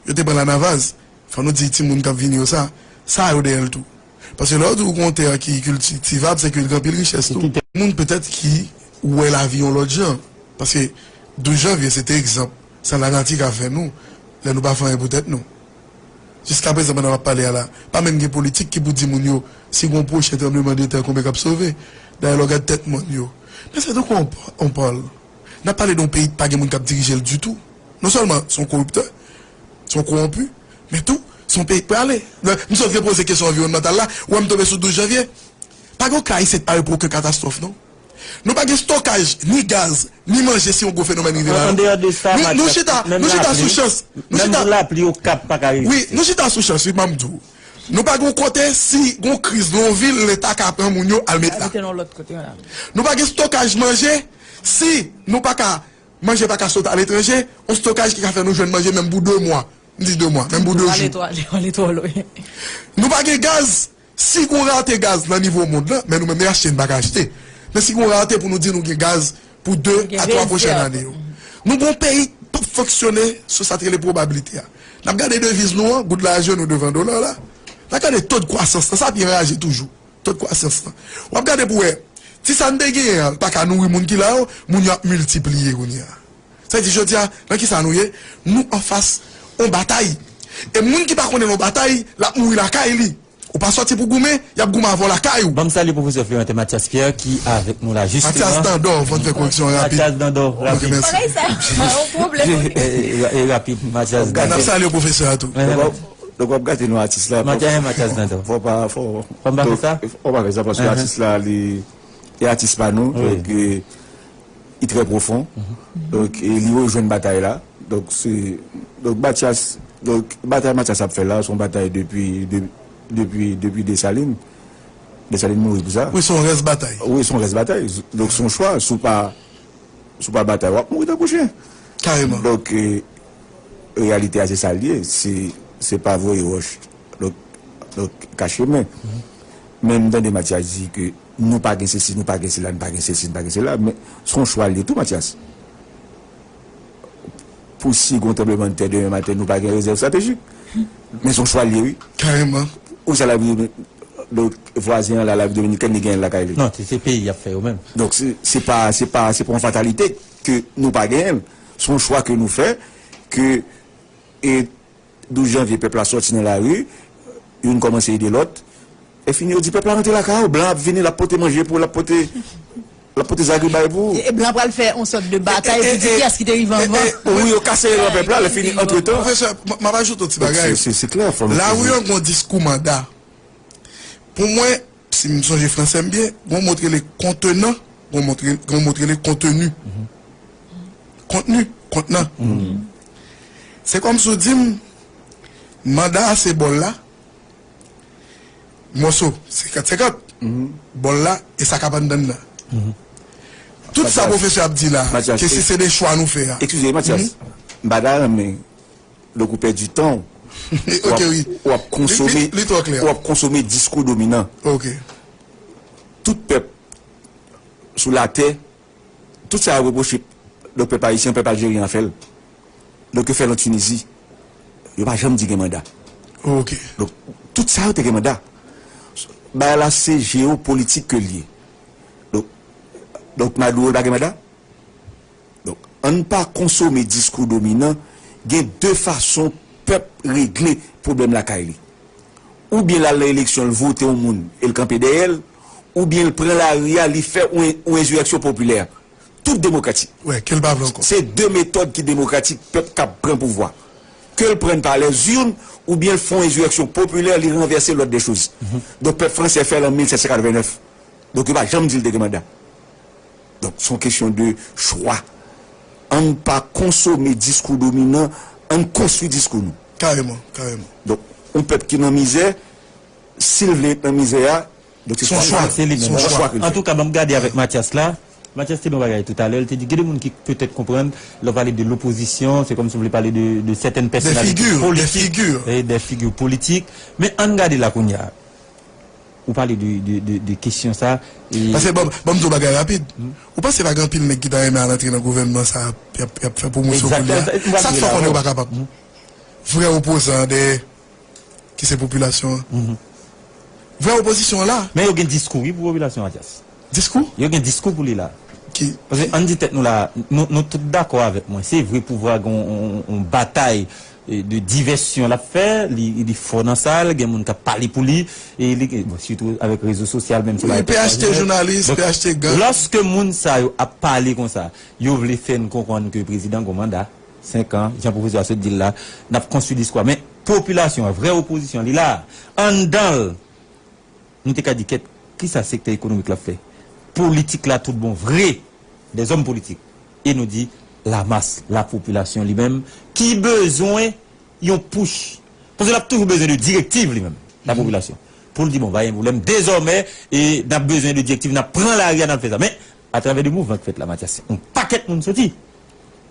Yo te pran Lanavaz. Fò nou di timoun k ap vini yo sa. Sa yo dèyè l tou. Paske lè yo di w gen yon tè ki kiltivab, se ke l gen anpil richès tou. Moun petèt ki wè lavi yon lòt jan. Paske douz janvye se te egzanp sa lanati ka fè nou lè nou pa fè anyen pou tèt nou. Jiskaprezan, pandan m ap pale a la, pa menm gen politik ki pou di moun yo si gen yon pwochen tranblemanntè konbyen k ap sove. Dayè, lè w gad tèt mòn yo, men se tankou on, on pòl. N ap pale de yon peyi ki pa gen moun k ap dirije l ditou. Non sèlman se yon koriptè, se yon kowonpi, men tou se yon peyi k prale. Lè m sot repoze kesyon anviwònmantal la, ou wè m tonbe sou douz janvye. Pa gen yon ka isit pare pou okenn katastwòf, non. Nou pa gen stokaj ni gaz, ni manje si yon gwo fenomèn rive la. An dèyò de sa, nou, nou chita, nou chita sou chans. Nou chita, lapli Okap pa ka reziste. Wi, nou chita sou chans, wi, m ap di w. Nou pa gen yon kote si gen yon kriz nan yon vil, Leta ka pran moun yo al met la. Nou pa gen stokaj manje si nou pa ka, manje pa ka sot aletranje, yon stokaj ki ka fè nou jwenn manje menm pou de mwa. M di de mwa, menm pou de jou. Nou pa gen gaz. Si gon rate gaz nan nivo mond lan, men nou menm, e achte n pa ka achte. Men si gon rate pou nou di nou gen gaz pou de a twa pwochèn ane yo. Nou gon peyi k p ap fonksyone sou sa k rele pwobablite a. N ap gade deviz nou an, goud la ajenou devan dola la. N ap gade to de kwasans lan, sa pi anraje toujou. To de kwasans lan. W ap gade pou wè, ti sa n te genyen an, l pa ka nouri moun ki la yo, moun yo ap miltipliye kounye a. Sa vle di, jodi a, nan ki sa nou ye? Nou anfas on batay. E moun ki pa konnen l on batay, l ap mouri lakay li. Ou pa sòti pou goumen, y ap goumen avè w lakay ou. Ban m salye pwofesè Florentin Mathias Pierre ki avèk nou la jisteman. Mathias Dandor, fò n fè koreksyon rapid. Mathias Dandor, rapid. Bagay sa, pa yon pwoblèm. E, e, e rapid, Mathias Dandor. N ap salye pwofesè a tou. Donk, w ap gate non atis la. Mathias, Mathias Dandor. Fò pa, fò, fò m pa fè sa? Fò pa fè sa, paske atis la, li, e atis pa nou. Donk, e, li trè pwofon. Donk, e li rejwenn batay la. Donk, se, donk, Mathias, donk, batay Mathias ap fè la, se yon batay depi, de, depi, depi Desalin. Desalin mouri pou sa. Wi, se yon rès batay. Wi, se yon rès batay. Donk, se yon chwa. Si w pa, si w pa batay, w ap mouri tankou chen. Kareman. Donk, e, reyalite a, se sa l ye. Se, se pa voye wòch. Donk, donk, kache men. Men m tande Mathias di ke nou pa gen sesi, nou pa gen sela, nou pa gen sesi, nou pa gen sela. Men se yon chwa l ye tou, Mathias. Pou si gon tranblemanntè demen maten, nou pa gen rezèv estratejik. Men se yon chwa l ye, wi. Kareman. Ou sa la, wi, donk, vwazen an la, Repiblik Dominikèn, li genyen l lakay li. Non, se, se peyi y ap fè yo menm. Donk, se, se pa, se pa, se pa yon fatalite ke nou pa genyen l. Se yon chwa ke nou fè, ke, e, douz janvye, pèp la sòti nan lari, youn kòmanse ede lòt. E fini, yo di pèp la rantre lakay ou, blan ap vini, l ap pote manje pou ou, l ap pote, l ap pote zagribay pou ou. E, e blan pral fè yon sòt de batay pou di kiyès ki te rive anvan. Wi, yo kase elan pèp la, lè fini, antretan. Pwofesè, m, m ap ajoute yon ti bagay. Se, se klè, fò nou. Lari an gon diskou manda. Pou mwen, si m sonje fransè m byen, gon mo k rele kontenan, gon mo k rele, gon mo k rele konteni. Kontni, kontenan. Se kòmsi w di m, manda a se bòl la, mòso senkant senkant, bòl la, e sa k ap anndan l lan. Tout sa pwofesè ap di la, ke si se de chwa nou fè a. Eskize, Mathias, m pa ta renmen Donk, ou pèdi tan w. Ok, wi. W ap konsome, li, li, li twò klè. W ap konsome diskou dominan. Ok. Tout pèp sou latè, tout sa y ap repwoche, donk, pèp ayisyen, pèp aljeryen an fè l. Donk, yo fè l an Tinizi. Yo pa janm di gen manda. Ok. Donk, tout sa yo te gen manda. Bagay la, se jewopolitik ke l ye. Donk, donk, Maduro pa gen manda? Donk, ann pa konsome diskou dominan. Gen de fason pèp regle pwoblèm lakay li. Oubyen l al nan eleksyon, l vote yon moun e l kanpe dèyè l, oubyen l pran lari a, li fè yon, yon ensireksyon popilè. Tout demokratik. Wè, ke l pa vle ankò. Se de metòd ki demokratik, pèp k ap pran pouvwa. Ke l pran pa lèzin, oubyen l fè yon ensireksyon popilè, li ranvèse lòd de choz. Donk, pèp fransè fè l an mil sèt san katrevennnèf. Donk, yo pa janm di l te gen manda. Donk, se yon kesyon de chwa. Ann pa konsome diskou dominan, ann konstwi diskou nou. Kareman, kareman. Donk, yon pèp ki nan mizè, si l vle ret nan mizè a, donk se Son chwa. Se li menm. Son chwa. Antouka, ban m gade avèk Mathias la. Mathias te di yon bagay toutalè, li te di gen de moun ki petèt konprann, lè w pale de lopozisyon, se kòmsi w vle pale de, de sètèn pèsonalite figi, de politik, figi. E de figi politik. Men ann gade la kounye a. Ou pale de, de, de, de kesyon sa. E, Paske, bon, bon, m di w bagay rapid. Ou panse pa gen anpil nèg ki ta renmen al antre nan gouvènman sa, y ap, y ap fè pwomosyon pou li a? Exactement. Sa k fè w konnen yo pa kapab. Vrè opozan de ki se popilasyon an. Vrè opozisyon an la. Men yo gen diskou, wi, pou popilasyon, Mathias. Diskou? Yo gen diskou pou li la. Ki? Paske ann di tèt nou la, nou, nou tout dakò avèk mwen. Se vre pouvwa gen yon, yon, yon batay, e, de divèsyon l ap fè, li, li fò nan sa l, gen moun k ap pale pou li, e li, bon, sitou avèk rezo sosyal, menm si Wi, P H T jounalis, P H T gang. Lòske moun sa yo ap pale konsa, yo vle fè n konprann ke prezidan gon manda, senk an, jan pwofesè a sot di l la, n ap konstwi diskou a. Men popilasyon an, vrè opozisyon an, li la, anndan l, nou te ka di kèt, kisa sektè ekonomik la ap fè? Politik la tout bon vre, dèzòm politik. E nou di lamas, lapopilasyon li menm, ki bezwen yon pouch. Paske l ap toujou bezwen de direktiv li menm, lapopilasyon. Pou l di, bon, pa gen pwoblèm, dezòmè, e n ap bezwen de direktiv, n ap pran lari a, n ap fè sa. Men, atravè de mouvman k fèt la, Mathias, yon pakèt moun soti.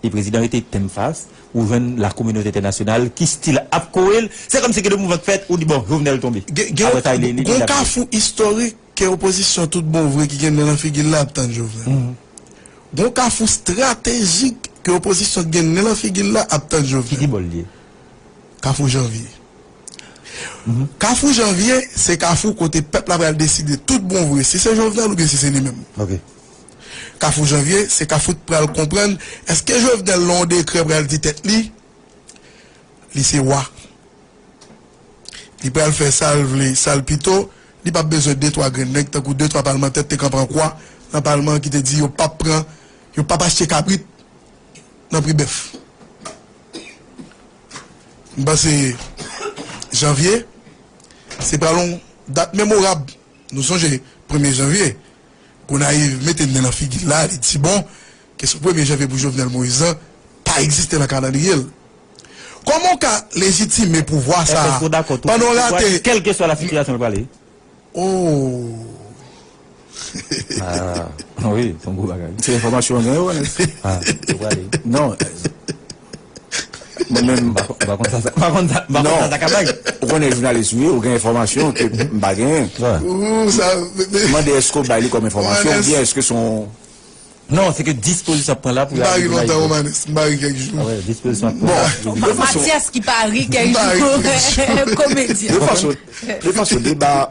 E prezidan rete tenm fas, ou jwenn lakominote entènasyonal ki still ap kore l. Se kòmsi gen de mouvman k fèt, ou di, bon, Jovenel tonbe. Gen, gen Apre sa, li, li, li gon dakò. Kafou istorik ke opozisyon tout bon vre ki gen nan figi l la ap tann Jovenel. Gon kafou estratejik ke opozisyon gen nan figi l la ap tann Ki, ki Jovenel. Bò l ye? Kafou Janvye. Kafou Janvye, se kafou kote pèp la pral deside tout bon vre si se Jovenel oubyen si se li menm. Ok. Kafou Janvye, se kafou k pral konprann èske Jovenel nan yon dekrè pral di tèt li, li se wa. Li pral fè sa l vle, sa l pito, li p ap bezwen de twa grenn nèg tankou de twa palmantè k te kanpe an kwa nan palman an ki te di yo p ap pran, yo p ap achte kabrit nan pri bèf. M panse janvye, se pral yon dat memorab. Nou sonje premye janvye, Gonayiv mete n nan figi l la, li di bon, kesyon premye janvye pou Jovenel Moïse lan pa egziste nan kalandriye l. Kòman w ka lejitime pouvwa sa a Èske w dakò tou pandan w pouvwa, rate kèlkeswa la sitiyasyon l prale? Oh! Ah, wi, se yon gwo bagay. Se enfòmasyon gen yo, Ernest. Ah, ou prale. Non. Mwen menm, M pa konn sa, sa, m pa konn sa, m pa konn sa, sa ka bay. Ou konnen jounalis ou ye, ou gen enfòmasyon ke m pa genyen. Ou sa. Mande èske w bay li kòm enfòmasyon, oubyen èske se yon Non, se ke dispozisyon ap pran la pou M pa ri lontan, Romanes. M pa ri kèk jou. Ah ouais, dispozisyon ap pran. Bon, de façon, Matyas ki pa ri kèk M pa ri jou. kèk jou. Komedyen. De façon, de façon, débat.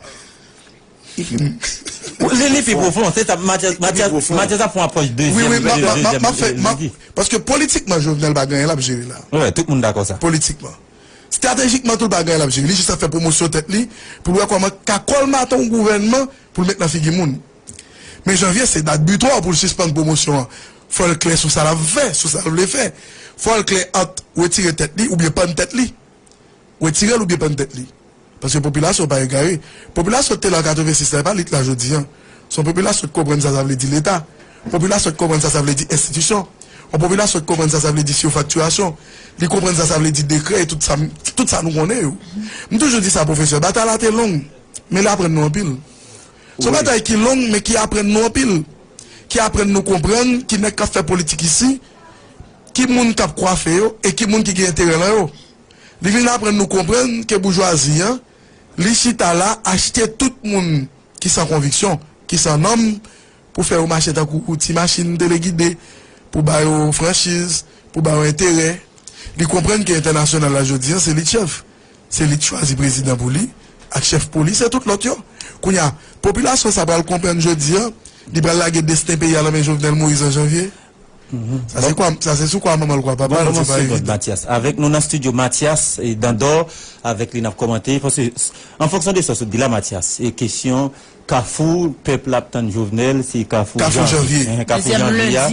Li, li pi pwofon, se sa, Matyas, Matyas, pwofon. Matyas ap fè yon apwòch Wi, wi, dezyèm, ma, ma, ma, dezyèm, ma fè, ma, dezyèm. Paske politikman, Jovenel pa gen anyen l ap jere la. Wè, tout moun dakò sa. Politikman. Estratejikman tou, l pa gen anyen l ap jere. Li jis ap fè pwomosyon tèt li pou l wè kòman ka kòlmate yon gouvènman pou l met nan figi moun. Men janvye, se dat bitwa pou l sispann pwomosyon an. Fò l klè sou sa l ap fè, sou sa l vle fè. Fò l klè ant retire tèt li oubyen pann tèt li. Retire l oubyen pann tèt li. Paske popilasyon pa egare. Popilasyon ki te la an katrevensis la, e pa li k la jodi a. Se yon popilasyon ki konprann sa sa vle di Leta. Popilasyon ki konprann sa sa vle di enstitisyon. Yon popilasyon ki konprann sa sa vle di sifaktirasyon. Li konprann sa sa vle di dekrè e tout sa, tout sa nou konnen yo. M toujou di sa, pwofesè, batay la te long, men li aprann nou anpil. Se yon batay ki long, men ki aprann nou anpil. Ki aprann nou konprann ki nèg k ap fè politik isi, ki moun k ap kwafe yo e ki moun ki gen enterè nan yo. Li vin aprann nou konprann ke boujwazi an, li chita la achte tout moun ki san konviksyon, ki san nanm, pou fè yo mache tankou ti machin telegide, pou ba yo franchiz, pou ba yo enterè. Li konprann ke entènasyonal la jodi a, se li k chèf. Se li k chwazi prezidan pou li, ak chèf polis e tout lòt yo. Kounye a, popilasyon sa pral konprann jodi a, li pral lage desten peyi a nan men Jovenel Moïse an janvye. Sa se kwa, sa se sou kwa manman l kwa papa l, se pa evidan. Matyas. Avèk nou nan estidyo, Matyas e Dandò, avèk li n ap kòmante. Paske, an fonksyon de sa w sot di la, Matyas, e kesyon Kafou, pèp la ap tann Jovenel, se Kafou Janvye. Kafou Janvye a.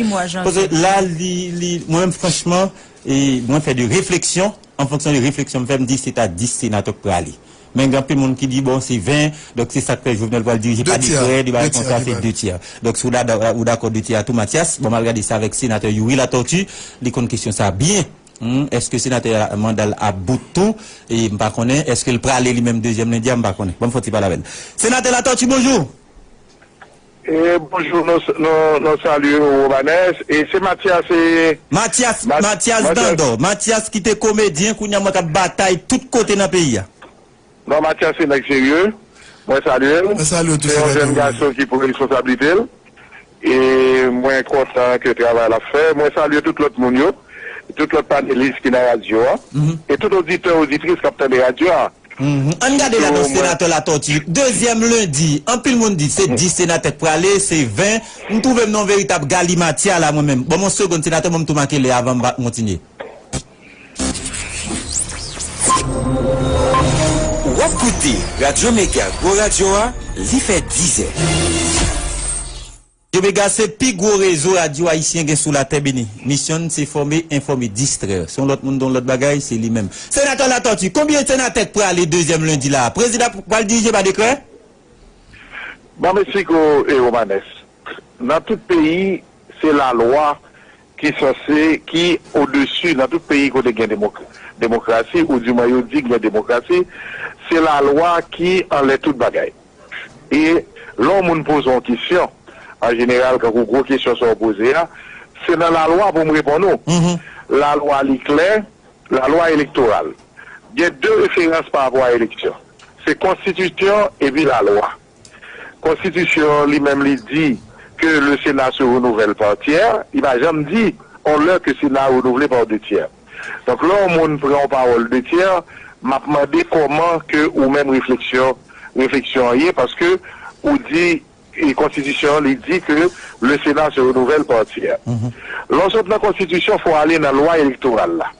Paske la, li, li, mwen menm, franchman, e mwen fè de refleksyon, an fonksyon de refleksyon m fè, m di se ta dis senatè k prale. Men gen anpil moun ki di, bon, se ven, donk se sa k fè Jovenel pral dirije pa dekrè, li bay konsa, se de tyè. Donk si w da-, ou dakò de tyè a tou, Matyas, bon, m al gade sa avèk senatè Youri Latortue, li konn kesyon sa byen. Hmm, èske senatè a, manda l ap bout tou? E m pa konnen, èske l prale li menm dezyèm lendi a, m pa konnen. Ban m fè yon ti pale avè l. Senatè Latortue, bonjou! E bonjou, nou, nou, nou salye w, Romanes. E se Matyas, e Matyas, Mat-, Matyas Matyas. Dandò. Matyas ki te komedyen, kounye a mwen k ap batay tout kote nan peyi a. Non, Matyas se nèg serye. Mwen salye l. Mwen salye w tou, se yon jèn gason ki pran responsablite l. E mwen kontan ke travay l ap fè. Mwen salye tout lòt moun yo, tout lòt panelis ki nan radyo a, e tout oditè, oditris k ap tande radyo a. Mhm. Ann gade la, non, senatè Latortue. Dezyèm lendi, anpil moun di se dis senatè k prale, se ven. M twouve m nan yon veritab galimatya la, mwen menm. Ban m yon segonn, senatè, ban m tou make lè avan m pa kontinye. W ap koute Radyo Mega, gwo radyo a, li fè dizè. Radyo Mega se pi gwo rezo radyo ayisyen gen sou latè beni. Misyon n se fòme, enfòme, distrè. Se yon lòt moun, yon lòt bagay, se li menm. Senatè Latortue, konbyen senatè k prale dezyèm lendi la? Prezidan pral dirije pa dekrè? Ban m eksplike w, e, Romanes. Nan tout peyi, se lalwa ki sanse, ki odesi, nan tout peyi kote gen demok-, demokrasi, oudimwen yo di gen demokrasi, se lalwa ki anlè tout bagay. E lè yon moun poze yon kesyon, an jeneral, kankou gwo kesyon sa w poze a, se nan lalwa pou m reponn ou. Lalwa li klè, lalwa elektoral. Gen de referans pa rapò a eleksyon. Se konstitisyon epi lalwa. Konstitisyon li menm li di ke le Sénat se renouvelle par tiers, li pa janm di on lè ke Sena renouvle pa de tyè. Donk lè yon moun pran yon pawòl de tyè, m ap mande kòman ke ou menm refleksyon, refleksyon an ye, paske ou di, e konstitisyon an li di ke le Sénat se renouvelle par tiers. Lè w sot nan konstitisyon, fò w ale nan lwa elektoral la.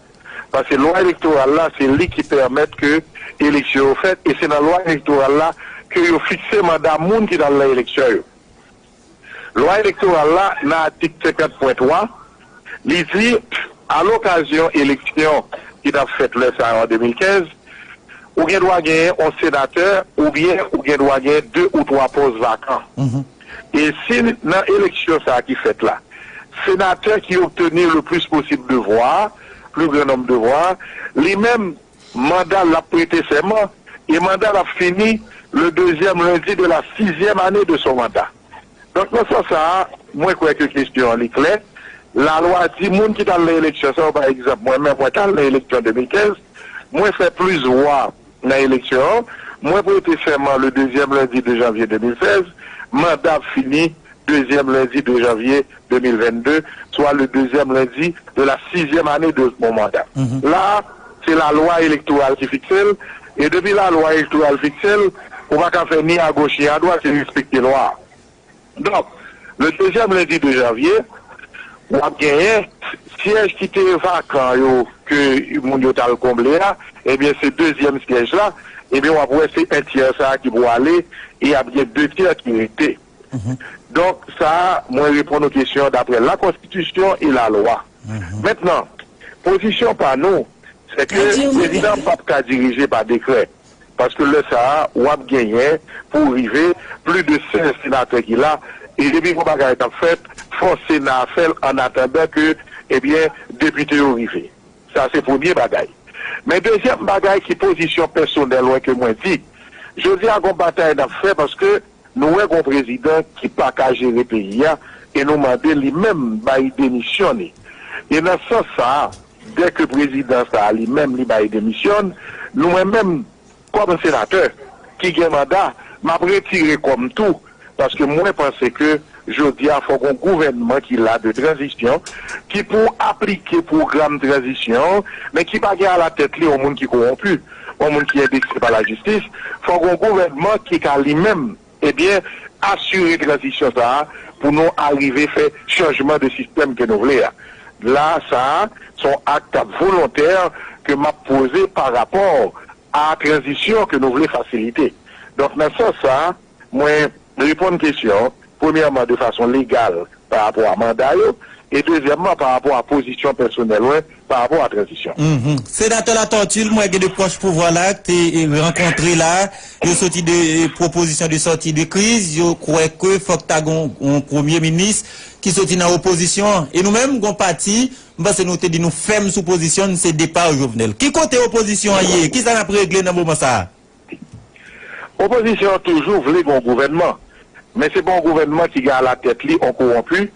Paske lwa elektoral la, se li ki pèmèt ke eleksyon yo fèt, e se nan lwa elektoral la ke yo fikse manda moun ki t al nan eleksyon yo. Lwa elektoral la, nan atik senkant pwen twa, li di, alokazyon eleksyon ki t ap fèt lè sa yo an de mil kenz, ou gen dwa genyen yon senatè, oubyen ou gen dwa genyen de ou twa pòs vakan. E si nan eleksyon sa a ki fèt la, senatè ki obtenir le plus possible de voix, plus grand nombre de voix, li menm, manda l ap prete sèman, e manda l ap fini le deuxième lundi de la sixième année de son mandat. Donk, nan sans sa a, mwen kwè ke kesyon an li klè. Lalwa di moun ki t al nan eleksyon sa yo, pa egzanp, mwen menm, mwen t al nan eleksyon de mil kenz, mwen fè plis vwa nan eleksyon an, mwen prete sèman le deuxième lundi de janvier de mil sèz, manda ap fini deuxième lundi de janvier de mil vennde, soit le deuxième lundi de la sixième année de mon mandat. La, se lalwa elektoral ki fikse l, e depi lalwa elektoral fikse l, ou pa ka fè ni agoch ni adwat, se respekte lwa a. Donk, le deuxième lundi de janvier, w ap genyen syèj ki te vakan yo, ke moun yo t al konble a, ebyen, se dezyèm syèj la, ebyen, w ap wè se en tyè sa a ki pou ale, e ap gen de tyè ki rete. Donk, sa a, mwen reponn ou kesyon daprè la konstitisyon e lalwa. Mentnan, pozisyon pa nou, se ke prezidan p ap ka dirije pa dekrè. Paske lè sa a, w ap genyen pou rive plis de sèz senatè ki la, e depi yon bagay t ap fèt, fò Sena a fè l annatandan ke, ebyen, depite yo rive. Sa se premye bagay. Men dezyèm bagay ki pozisyon pèsonèl mwen ke mwen di, jodi a gon batay n ap fè paske nou wè gon prezidan ki pa ka jere peyi a e nou mande li menm bay demisyon li. E nan sans sa a, dèke prezidan sa a li menm li bay demisyon, nou mwen menm kòm senatè ki gen manda, m ap retire kò m tou, paske mwen panse ke jodi a fòk yon gouvènman ki la de tranzisyon, ki pou aplike pwogram tranzisyon an, men ki pa gen alatèt li yon moun ki kowonpi, yon moun ki endekse pa lajistis, fòk yon gouvènman ki ka li menm ebyen, asire tranzisyon sa a pou nou arive fè chanjman de sistèm ke nou vle a. La, sa a, se yon ak k ap volontè ke m ap poze pa rapò a tranzisyon ke nou vle fasilite. Donk, nan sans sa a, mwen reponn kesyon, premyèman, de fason legal pa rapò a manda yo, e dezyèmman, pa rapò a pozisyon pèsonèl mwen pa rapò a tranzisyon. Mhm. Senatè Latortue, m wè gen de pwòch pouvwa la k te, e, rankontre la. Yo soti de, e, pwopozisyon de sòti de kriz. Yo kwè ke fòk ta gen yon, yon premye minis ki soti nan opozisyon an. E nou menm, gon pati, m panse nou te di nou fèm sou pozisyon n, se depa Jovenel. Ki kote opozisyon an ye? Kisa n ap regle nan moman sa a? Opozisyon an toujou vle gen yon gouvènman, men se pa yon gouvènman ki gen alatèt li yon kowonpi,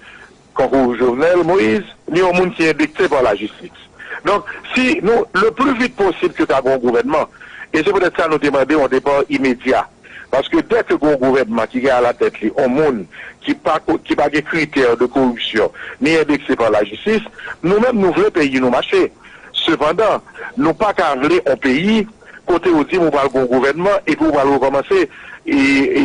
kankou Jovenel Moïse, ni yon moun ki endekte pa lajistis. Donk, si nou, le pli vit posib ke ta gen yon gouvènman, e se poutèt sa nou te mande yon depa imedya. Paske dè ke gen yon gouvènman ki gen alatèt li yon moun ki pa, ko- ki pa gen kritè de koripsyon, ni endekse pa lajistis, nou menm nou vle peyi nou mache. Sepandan, nou pa ka vle yon peyi kote ou di m ou pral gen yon gouvènman epi ou pral rekòmanse e, e,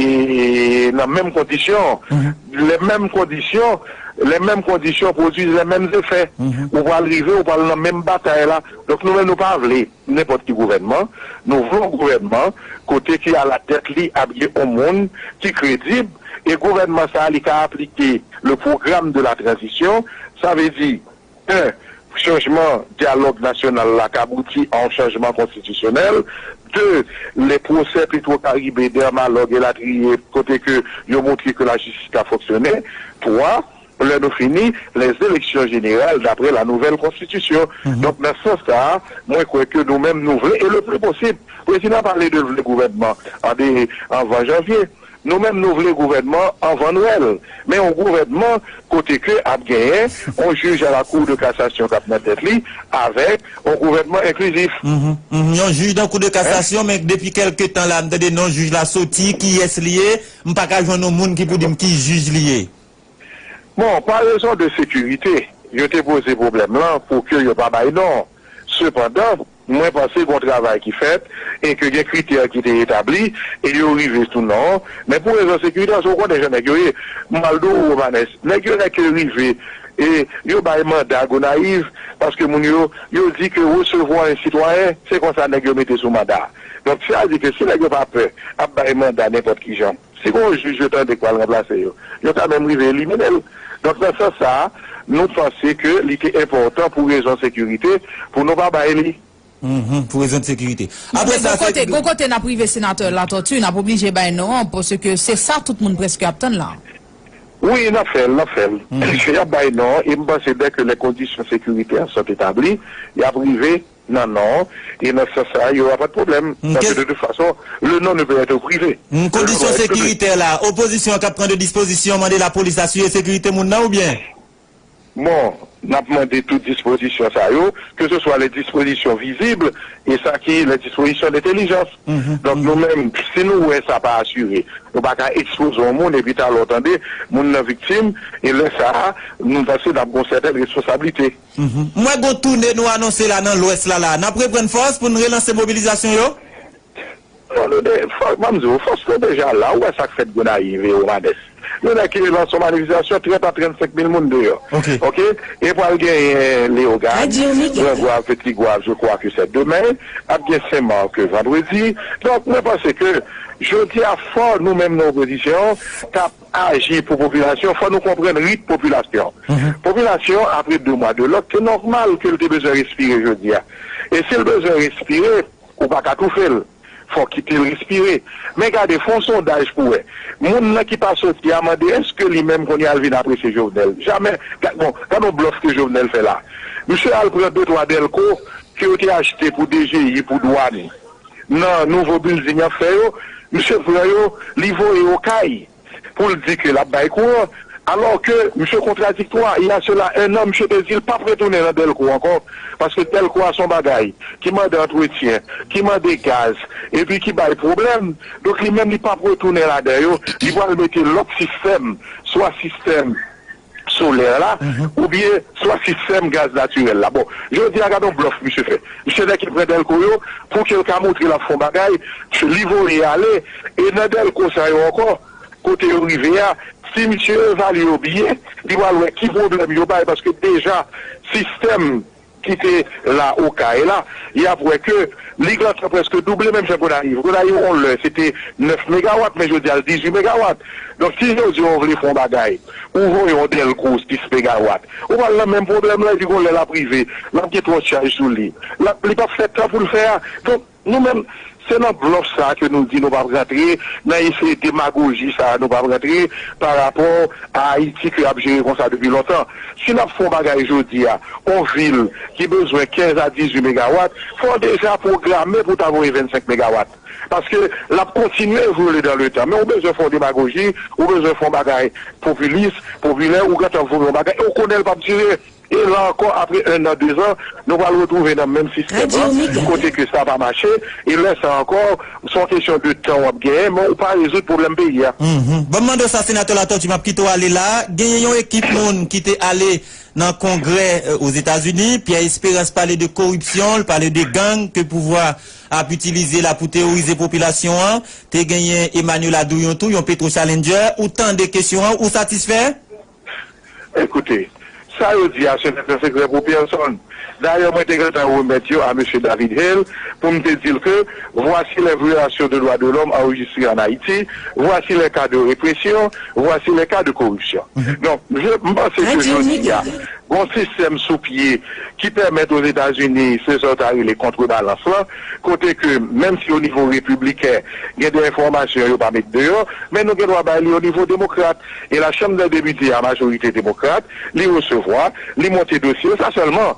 nan menm kondisyon. Mhm. Lè menm kondisyon, lè menm kondisyon pwodui lè menm efè. Mhm. Ou pral rive, ou pral nan menm batay la. Donk nou menm nou pa vle nenpòt ki gouvènman. Nou vle yon gouvènman kote ke alatèt li ap gen yon moun ki kredib e gouvènman sa a li ka aplike le programme de la transition. Sa vle di, en, chanjman dyalòg nasyonal la k abouti a yon chanjman konstitisyonèl. De, lè pwosè Petwokaribe, Dermalòg elatriye, kote ke yo montre ke lajistis ka fonksyone. Twa, lè nou fini, les élections générales d'après la nouvelle constitution. Mhm. Donk, nan sans sa a, mwen kwè ke nou menm nou vle, e le pli posib, prezidan pale de vle gouvènman an de, anvan janvye. Nou menm, nou vle gouvènman anvan Nwèl, men yon gouvènman kote ke ap genyen yon jij a la Cour de cassation k ap nan tèt li avèk yon gouvènman enklizif. Mhm, mhm. Yon jij nan Kou de kasasyon, men depi kèlke tan la, m tande non jij la soti, kiyès li ye, m pa ka jwenn yon moun ki pou di m ki jij li ye. Bon, pa rezon de sekirite, yo te poze pwoblèm lan pou ke yo pa bay non. Sepandan, mwen panse gon travay ki fèt e ke gen kritè ki te etabli e yo rive sou non. Men pou rezon sekirite, paske ou konnen jan nèg yo ye, m al di w, Romanes, nèg yo nèk yo rive e yo bay manda Gonayiv paske moun yo, yo di ke resevwa yon sitwayen, se konsa nèg yo mete sou manda. Donk, sa vle di ke si nèg yo pa pè ap bay manda nenpòt ki jan, si gon jij yo tande k pral ranplase yo, yo ka menm rive elimine l. Donk, nan sans sa a, nou panse ke li te enpòtan pou rezon sekirite pou nou pa bay li. Mhm, pou rezon de sekirite. Apre Men sa, gon kote, se gon kote n ap rive, Senatè Latortue, n ap oblije bay non an, paske se sa tout moun prèske ap tann la. Wi, n ap fè l, n ap fè l. Mhm. Y ap bay non an, e m panse dè ke lè kondisyon sekirite an sot etabli, y ap rive nan non an, e nan sans sa a, y aura pas de problème. Paske de toute façon, le non ne peut être privé. Kondisyon sekirite la, opozisyon an k ap pran de dispozisyon, mande lapolis asire sekirite moun nan oubyen? Bon, n ap mande tout dispozisyon sa yo, ke se swa lè dispozisyon vizib, e sa ki lè dispozisyon dentelijans. Mhm. Donk, nou menm, si nou wè sa pa asire, nou pa ka ekspoze yon moun, epi talè w tande, moun nan viktim, e lè sa a, nou panse n ap gen yon sètèn responsablite. Mhm. M wè gon toune nou anonse la nan Lwès la, la. N ap reprann fòs pou n relanse mobilizasyon yo? Non, nou de, fò, ban m di w, fòs nou deja la, ou wè sa k fèt Gonayiv e Romanès. Nou nèk ki lanse yon manifestasyon, trant a trannsenk mil moun deyò. Ok. Ok? E pral genyen Leyogàn, Grangwav, Petit Goâve, je crois que c'est demain, ap gen Sen Mak vandredi. Donk, mwen panse ke jodi a, fò nou menm nan opozisyon, t ap aji pou popilasyon, fò nou konprann rit popilasyon. Mhm. Popilasyon, apre de mwa de lòk, se nòmal ke l te bezwen respire jodi a. E si l bezwen respire, ou pa ka toufe l. Fò w kite l respire. Men gade, fè yon sondaj pou w wè. Moun nan ki pa soti a mande èske li menm kounye a l vin apresye Jovenel. Jamè. Gad, bon, gad yon blòf ke Jovenel fè la. Misye al pran de twa dèlko ke yo te achte pou D G I, pou dwàn. Nan nouvo bilding y ap fè yo, misye pran yo, li voye yo kay pou l di ke l ap bay kouran, alò ke misye kontradiktwa. Il y a cela un an, misye te di l p ap retounen nan dèlko ankò, paske dèlko a se yon bagay ki mande antretyen, ki mande gaz, epi ki bay pwoblèm. Donk, li menm, li p ap retounen ladan yo. Li pral mete lòt sistèm, swa sistèm solè la, oubyen swa sistèm gaz natirèl la. Bon, jodi a, gade yon blòf misye fè. Misye nèk ki pran dèlko yo, pou ke l ka montre l ap fè yon bagay, li voye ale, e nan dèlko sa yo ankò, kote yo rive a, si misye evalye yo byen, li pral wè ki pwoblèm yo bay, paske deja sistèm ki te la Okay la, y ap wè ke li gentan prèske double, menm jan Gonayiv. Gonayiv, yon lè, se te nèf megawat, men jodi a, l dizuit megawat. Donk, si jodi a w vle fè yon bagay, ou voye yon Delco sis megawat, ou pral nan menm pwoblèm lan, epi gon lè l ap rive, l ap gen twòp chaj sou li. L ap, li p ap fè tan pou l fè a. Donk, nou menm, se nan blòf sa a ke nou di nou p ap rantre, nan eseye demagoji sa a, nou p ap rantre pa rapò a Ayiti ke y ap jere konsa depi lontan. Si n ap fè yon bagay jodi a, yon vil ki bezwen kenz a dizuit megawat, fò w deja pwograme pou w ta voye vennsenk megawat. Paske l ap kontinye evole dan letan. Men ou bezwen fè yon demagoji, ou bezwen fè yon bagay popilis, popilè, ou gentan voye yon bagay, e ou konnen l p ap dire. E la ankò, apre en an, dezan, nou pral retwouve nan menm sistèm lan, kote ke sa pa mache, e lè sa ankò, se yon kesyon de tan w ap genyen, men ou pa rezoud pwoblèm peyi a. Mhm. Ban m mande w sa, Senatè Latortue, m ap kite w ale la. Genyen yon ekip moun ki te ale nan kongrè, euh, Ozetazini. Pierre Espérance pale de koripsyon, l pale de gang ke pouvwa ap itilize la pou teworize popilasyon an. Te genyen Emmanuel Adouyon tou, yon Petro Challenger. Ou tande kesyon an, ou satisfè? Ekoute, sa yo di a, se nèt e sekrè pou pèsonn. Dayè, mwen te gentan remèt yo a mesye David Hale pou m te di l ke voici les violations de droits de l'homme enregistrées en Haïti, voici les cas de répression, voici les cas de corruption. Donk, je, m panse ke jodi a, gon sistèm sou pye ki pèmèt Ozetazini, se sa yo ta rele kontrebalans lan, kote ke, menm si o nivo repibliken, gen de enfòmasyon yo pa met deyò, men nou gen dwa bay li o nivo demokrat. E la Chanm dè Depite a majorite demokrat, li resevwa, li monte dosye, sa sèlman.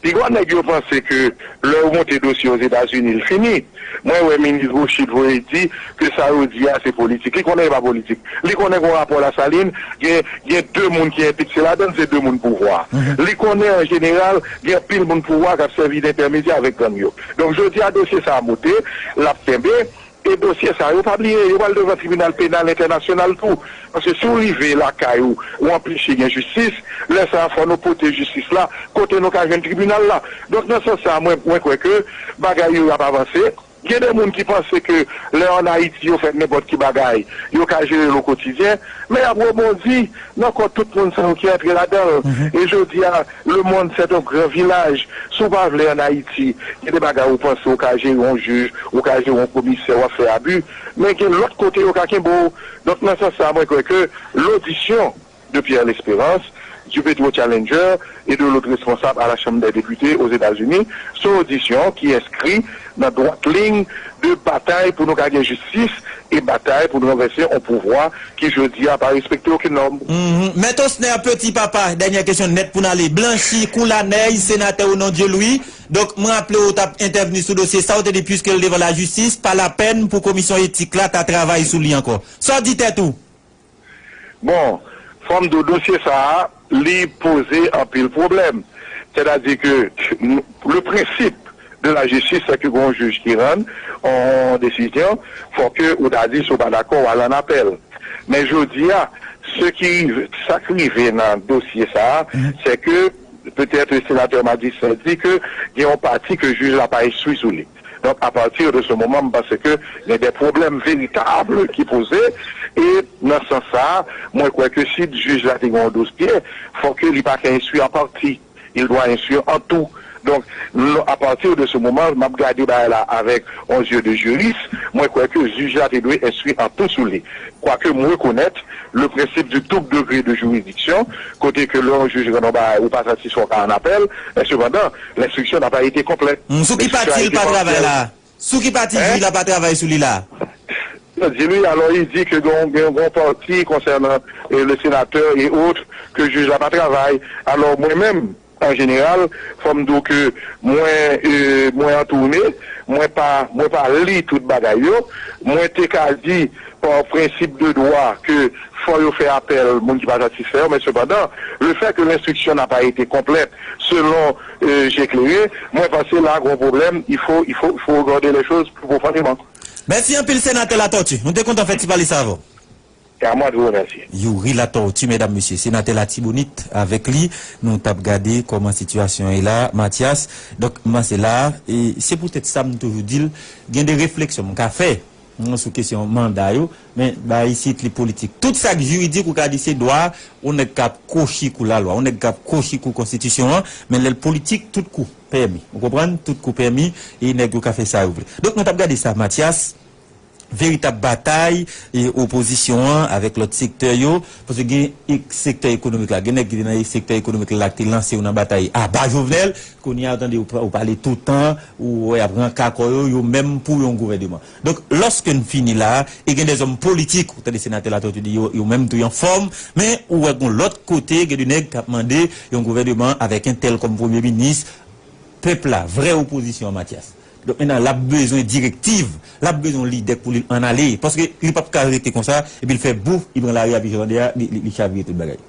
Piga nèg yo panse ke lè yo monte dosye Ozetazini, l fini. Mwen wè minis Rothschild voye di ke sa yo di a se politik. Li konnen e pa politik. Li konnen gon rapò Lasalin, gen, gen de moun ki enplike ladan l, se de moun pouvwa. Li konnen an jeneral, gen anpil moun pouvwa k ap sèvi d entèmedyè avèk gang yo. Donk, jodi a, dosye sa a monte, l ap kenbe. E dosye sa yo, pa bliye, yo pral devan tribinal penal entènasyonal tou. Paske si w rive lakay ou, ou anpeche gen jistis, lè sa a fò nou pote jistis la kote nou ka jwenn tribinal la. Donk, nan sans sa a, mwen, mwen kwè ke bagay yo ap avanse. Gen de moun ki panse ke lè ann Ayiti yo fè nenpòt ki bagay, yo ka jere l o kotidyen, men y ap rebondi nan kò tout moun sa yo ki antre ladan l. E jodi a, lemonn, c'est un grand village. Si w pa vle ann Ayiti, gen de bagay ou panse ou ka jere yon jij, ou ka jere yon komisè, w ap fè abi, men gen lòt kote yo ka kenbe w. Donk, nan sans sa a, mwen kwè ke lodisyon de Pierre Lespérance, du Petro Challenger et de l'autre responsable à la Chambre des députés aux États-Unis, se yon odisyon ki enskri nan dwat liy de batay pou nou ka gen jistis e batay pou nou ranvèse yon pouvwa ki jodi a pa respekte okenn nòm. Mhm. Mèt Osner, Petit Papa, dènyè kesyon nèt pou n ale. Blanchi Koula Nèy, senatè o non Dye Lwi. Donk, mwen raple w, w t ap entèvni sou dosye sa, w te di, piske l devan lajistis, pa lapèn pou komisyon etik la ta travay sou li ankò. Sa w di tèt ou? Bon, fò m di w, dosye sa a, li poze anpil pwoblèm. Sètadi ke le principe de la justice, c'est que gon jij ki rann yon desizyon, fò ke ou ta di si w pa dakò, w al an apèl. Men jodi a, se ki rive, sa k rive nan dosye sa a, se ke petèt senatè Madistin di ke gen yon pati ke jij la pa enstwi sou li. Donk, apati de se moman, m panse ke gen de pwoblèm veritab ki poze, e nan sans sa a, mwen kwè ke si jij la te gen yon dosye, fò ke li pa ka enstwi an pati, il doit instruire en tout. Donk, apati de se moman, m ap gade bagay la avèk yon zye de jiris, mwen kwè ke jij la te dwe enstwi an tou sou li. Quoique m reconnaître le principe du double degré de juridiction, kote ke lè yon jij rann yon bagay ou pa satisfè, w ka an apèl, men sepandan, l'instruction n'a pas été complète. Sou ki pati l pa travay la? Sou ki pati jij la pa travay sou li la? Di li, alò, il dit que gen yon, gen yon pati konsènan, eh, le sénateur et autres, ke jij la pa travay. Alò, mwen menm, an jeneral, fò m di w ke mwen, eh, mwen antoune, mwen pa, mwen pa li tout bagay yo. Mwen te ka di, pa prensip de dwa, ke fò yo fè apèl moun ki pa satisfè yo, men sepandan, le fait que l'instruction n'a pas été complète selon, euh, j'ai éclairé, mwen panse la gon pwoblèm, il faut, il faut, il faut regarder les choses plus profondément. Mèsi anpil, senatè Latortue. Nou te kontan fè ti pale sa avè w. C'est à moi de vous remercier. Youri Latortue, medam, mesye, senatè Latibonit, avèk li, nou t ap gade kòman sitiyasyon an ye la, Mathias. Donk, m panse la, e se poutèt sa m toujou di l, gen de refleksyon m ka fè. Sou kesyon manda yo, men ba isit li politik. Tout sa k jiridik, ou ka di se dwa, yon nèg k ap kwochi kou lalwa, yon nèg k ap kwochi kou konstitisyon an, men lè l politik, tout kou pèmi. Ou konprann? Tout kou pèmi, e nèg yo ka fè sa yo vle. Donk, nou t ap gade sa, Mathias, veritab batay e opozisyon an avèk lòt sektè yo, paske gen ek-, sektè ekonomik la, gen nèg ki te nan sektè ekonomik la ki te lanse yo nan batay aba Jovenel, kounye a ou tande yo pa-, yo pale toutan, ou wè y ap ranka kò yo, yo menm pou yon gouvèneman. Donk, lòske n fini la, e gen dèzòm politik, ou tande senatè Latortue di yo, yo menm tou y anfòm, men ou wè gon lòt kote, gen de nèg k ap mande yon gouvèneman avèk entèl kòm premye minis, pèp la, vrè opozisyon an, Mathias. Donk, mentnan, l ap bezwen direktiv, l ap bezwen yon lidè pou li ann ale. Paske li p ap ka rete konsa, epi l fè bouf, li pran lari a, epi jan de a, li, li, li chavire tout bagay.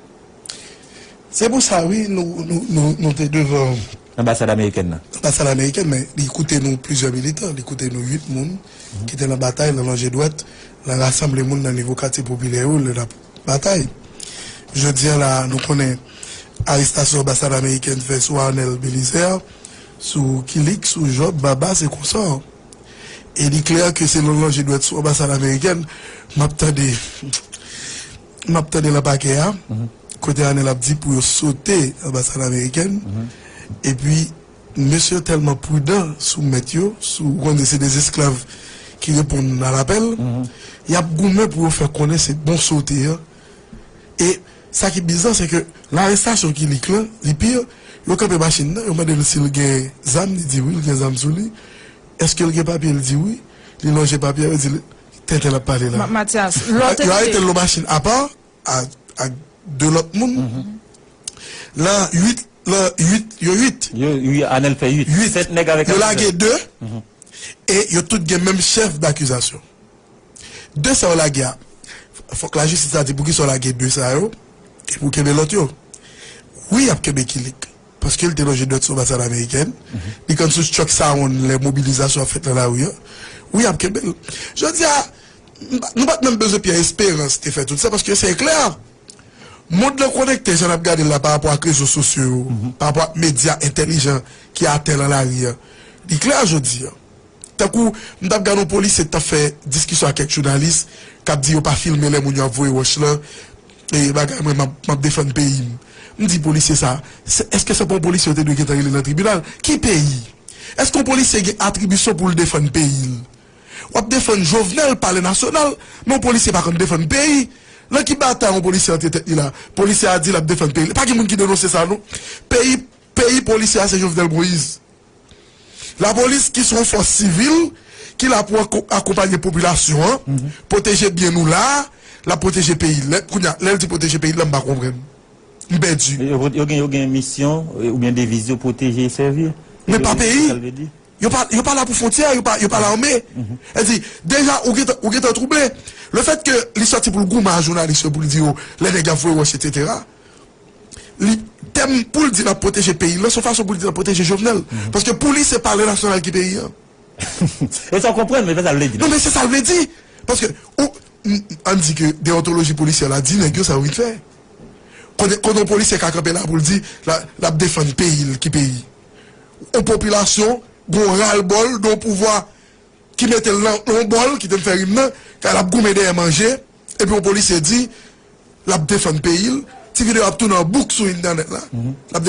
Se pou sa, wi, nou, nou, nou, nou te devan Anbasad amerikèn nan. Anbasad amerikèn, men li koute nou plizyè militan, li koute nou uit moun ki te nan batay, nan lonje dwèt, nan rasanble moun nan nivo katye popilè yo, lè n ap batay. Jodi a la, nou konnen arestasyon anbasad amerikèn fè sou Arnel Belizaire, sou Kilik, sou Job, Babas e konsò. E li klè ke se nan lonje dwèt sou anbasad amerikèn, m ap tande, m ap tande nan pakè a, kote Arnel ap di pou yo sote anbasad amerikèn. Epi, mesye yo tèlman pridan sou mèt yo, sou, ou konnen se de esklav ki reponn a lapèl, y ap goumen pou yo fè konnen se bon sote an. E sa ki bizan, se ke larestasyon Kilik lan, li pi, yo kanpe machin nan, yo mande l si l gen zam, li di wi, l gen zam sou li. Èske l gen papye, li di wi. Li lonje papye a, yo di l, tenten l ap pale la. Ma-, Mathias, lè w te Yo arete l nan machin apa, a, a de lòt moun. Lan uit, lan uit, yo uit. Yo, wi, Anèl fè uit. Uit. Sèt nèg avèk Yo akizasyon. Lage de, e yo tout gen menm chèf dakizasyon. De sa yo lage a. Fòk lajistis la di poukisa yo lage de sa yo, epi yo kenbe lòt yo. Wi, y ap kenbe Kilik. Paske l te lonje dwèt sou anbasad amerikèn. Li konn sou Chuck Saron lè mobilizasyon ap fèt nan lari an. Wi, y ap kenbe l. Jodi a, nou pa t menm bezwen Pierre Espérance te fè tout sa, paske se klè. Mond lan konekte, jan n ap gade l la, pa rapò ak rezo sosyo yo, pa rapò ak medya entèlijan ki atè nan lari an. Li klè jodi a. Tankou, m t ap gade yon polisye k t ap fè diskisyon ak kèk jounalis, k ap di yo pa filme lè moun yo ap voye wòch lan, e bagay mwen, m ap, m ap defann peyi m. M di polisye sa, se, èske se pa yon polisye yo te dwe gentan rele nan tribinal? Ki peyi? Èske yon polisye gen atribisyon pou l defann peyi l? W ap defann Jovenel, Palè Nasyonal, men yon polisye pa konn defann peyi. Nan ki batay yon polisye antre tèt li la? Polisye a di l ap defann peyi l. Pa gen moun ki denonse sa, non. Peyi, peyi polisye a se Jovenel Moïse. Lapolis ki se yon fòs sivil, ki la pou ako-, akonpanye popilasyon an, pwoteje byen nou la, l ap pwoteje peyi l. Lè, kounye a, lè l di pwoteje peyi l la, m pa konprann. M pèdi. Yo, yo gen, yo gen misyon, e, oubyen deviz yo, pwoteje e sèvi. Men pa peyi. Sa l vle di? Yo pa, yo pa la pou fwontyè, yo pa, yo pa lame. Sa di, deja, ou gentan, ou gentan twouble. Lefètke li sòti pou l goumen a jounalis yo, pou l di yo, lè nèg y ap voye wòch, etsetera. Li, tèm pou l di l ap pwoteje peyi l lan, se yon fason pou l di l ap pwoteje Jovenel. Paske pou li, se Palè Nasyonal ki peyi an. E sa w konprann, men se pa sa l vle di, non. Non, men se sa l vle di. Paske, ou, m, ann di ke deontoloji polisyè la di nèg yo sa yo vin fè. Kote, kote yon polisye ka kanpe la pou l di, la, l ap defann peyi l, ki peyi? Yon popilasyon, gon ralbòl, de yon pouvwa ki mete l nan, nan yon bòl, kite m fè rim nan, kay l ap goumen dèyè manje, epi yon polisye di, l ap defann peyi l, ti videyo ap tounen an bouk sou entènèt la. L ap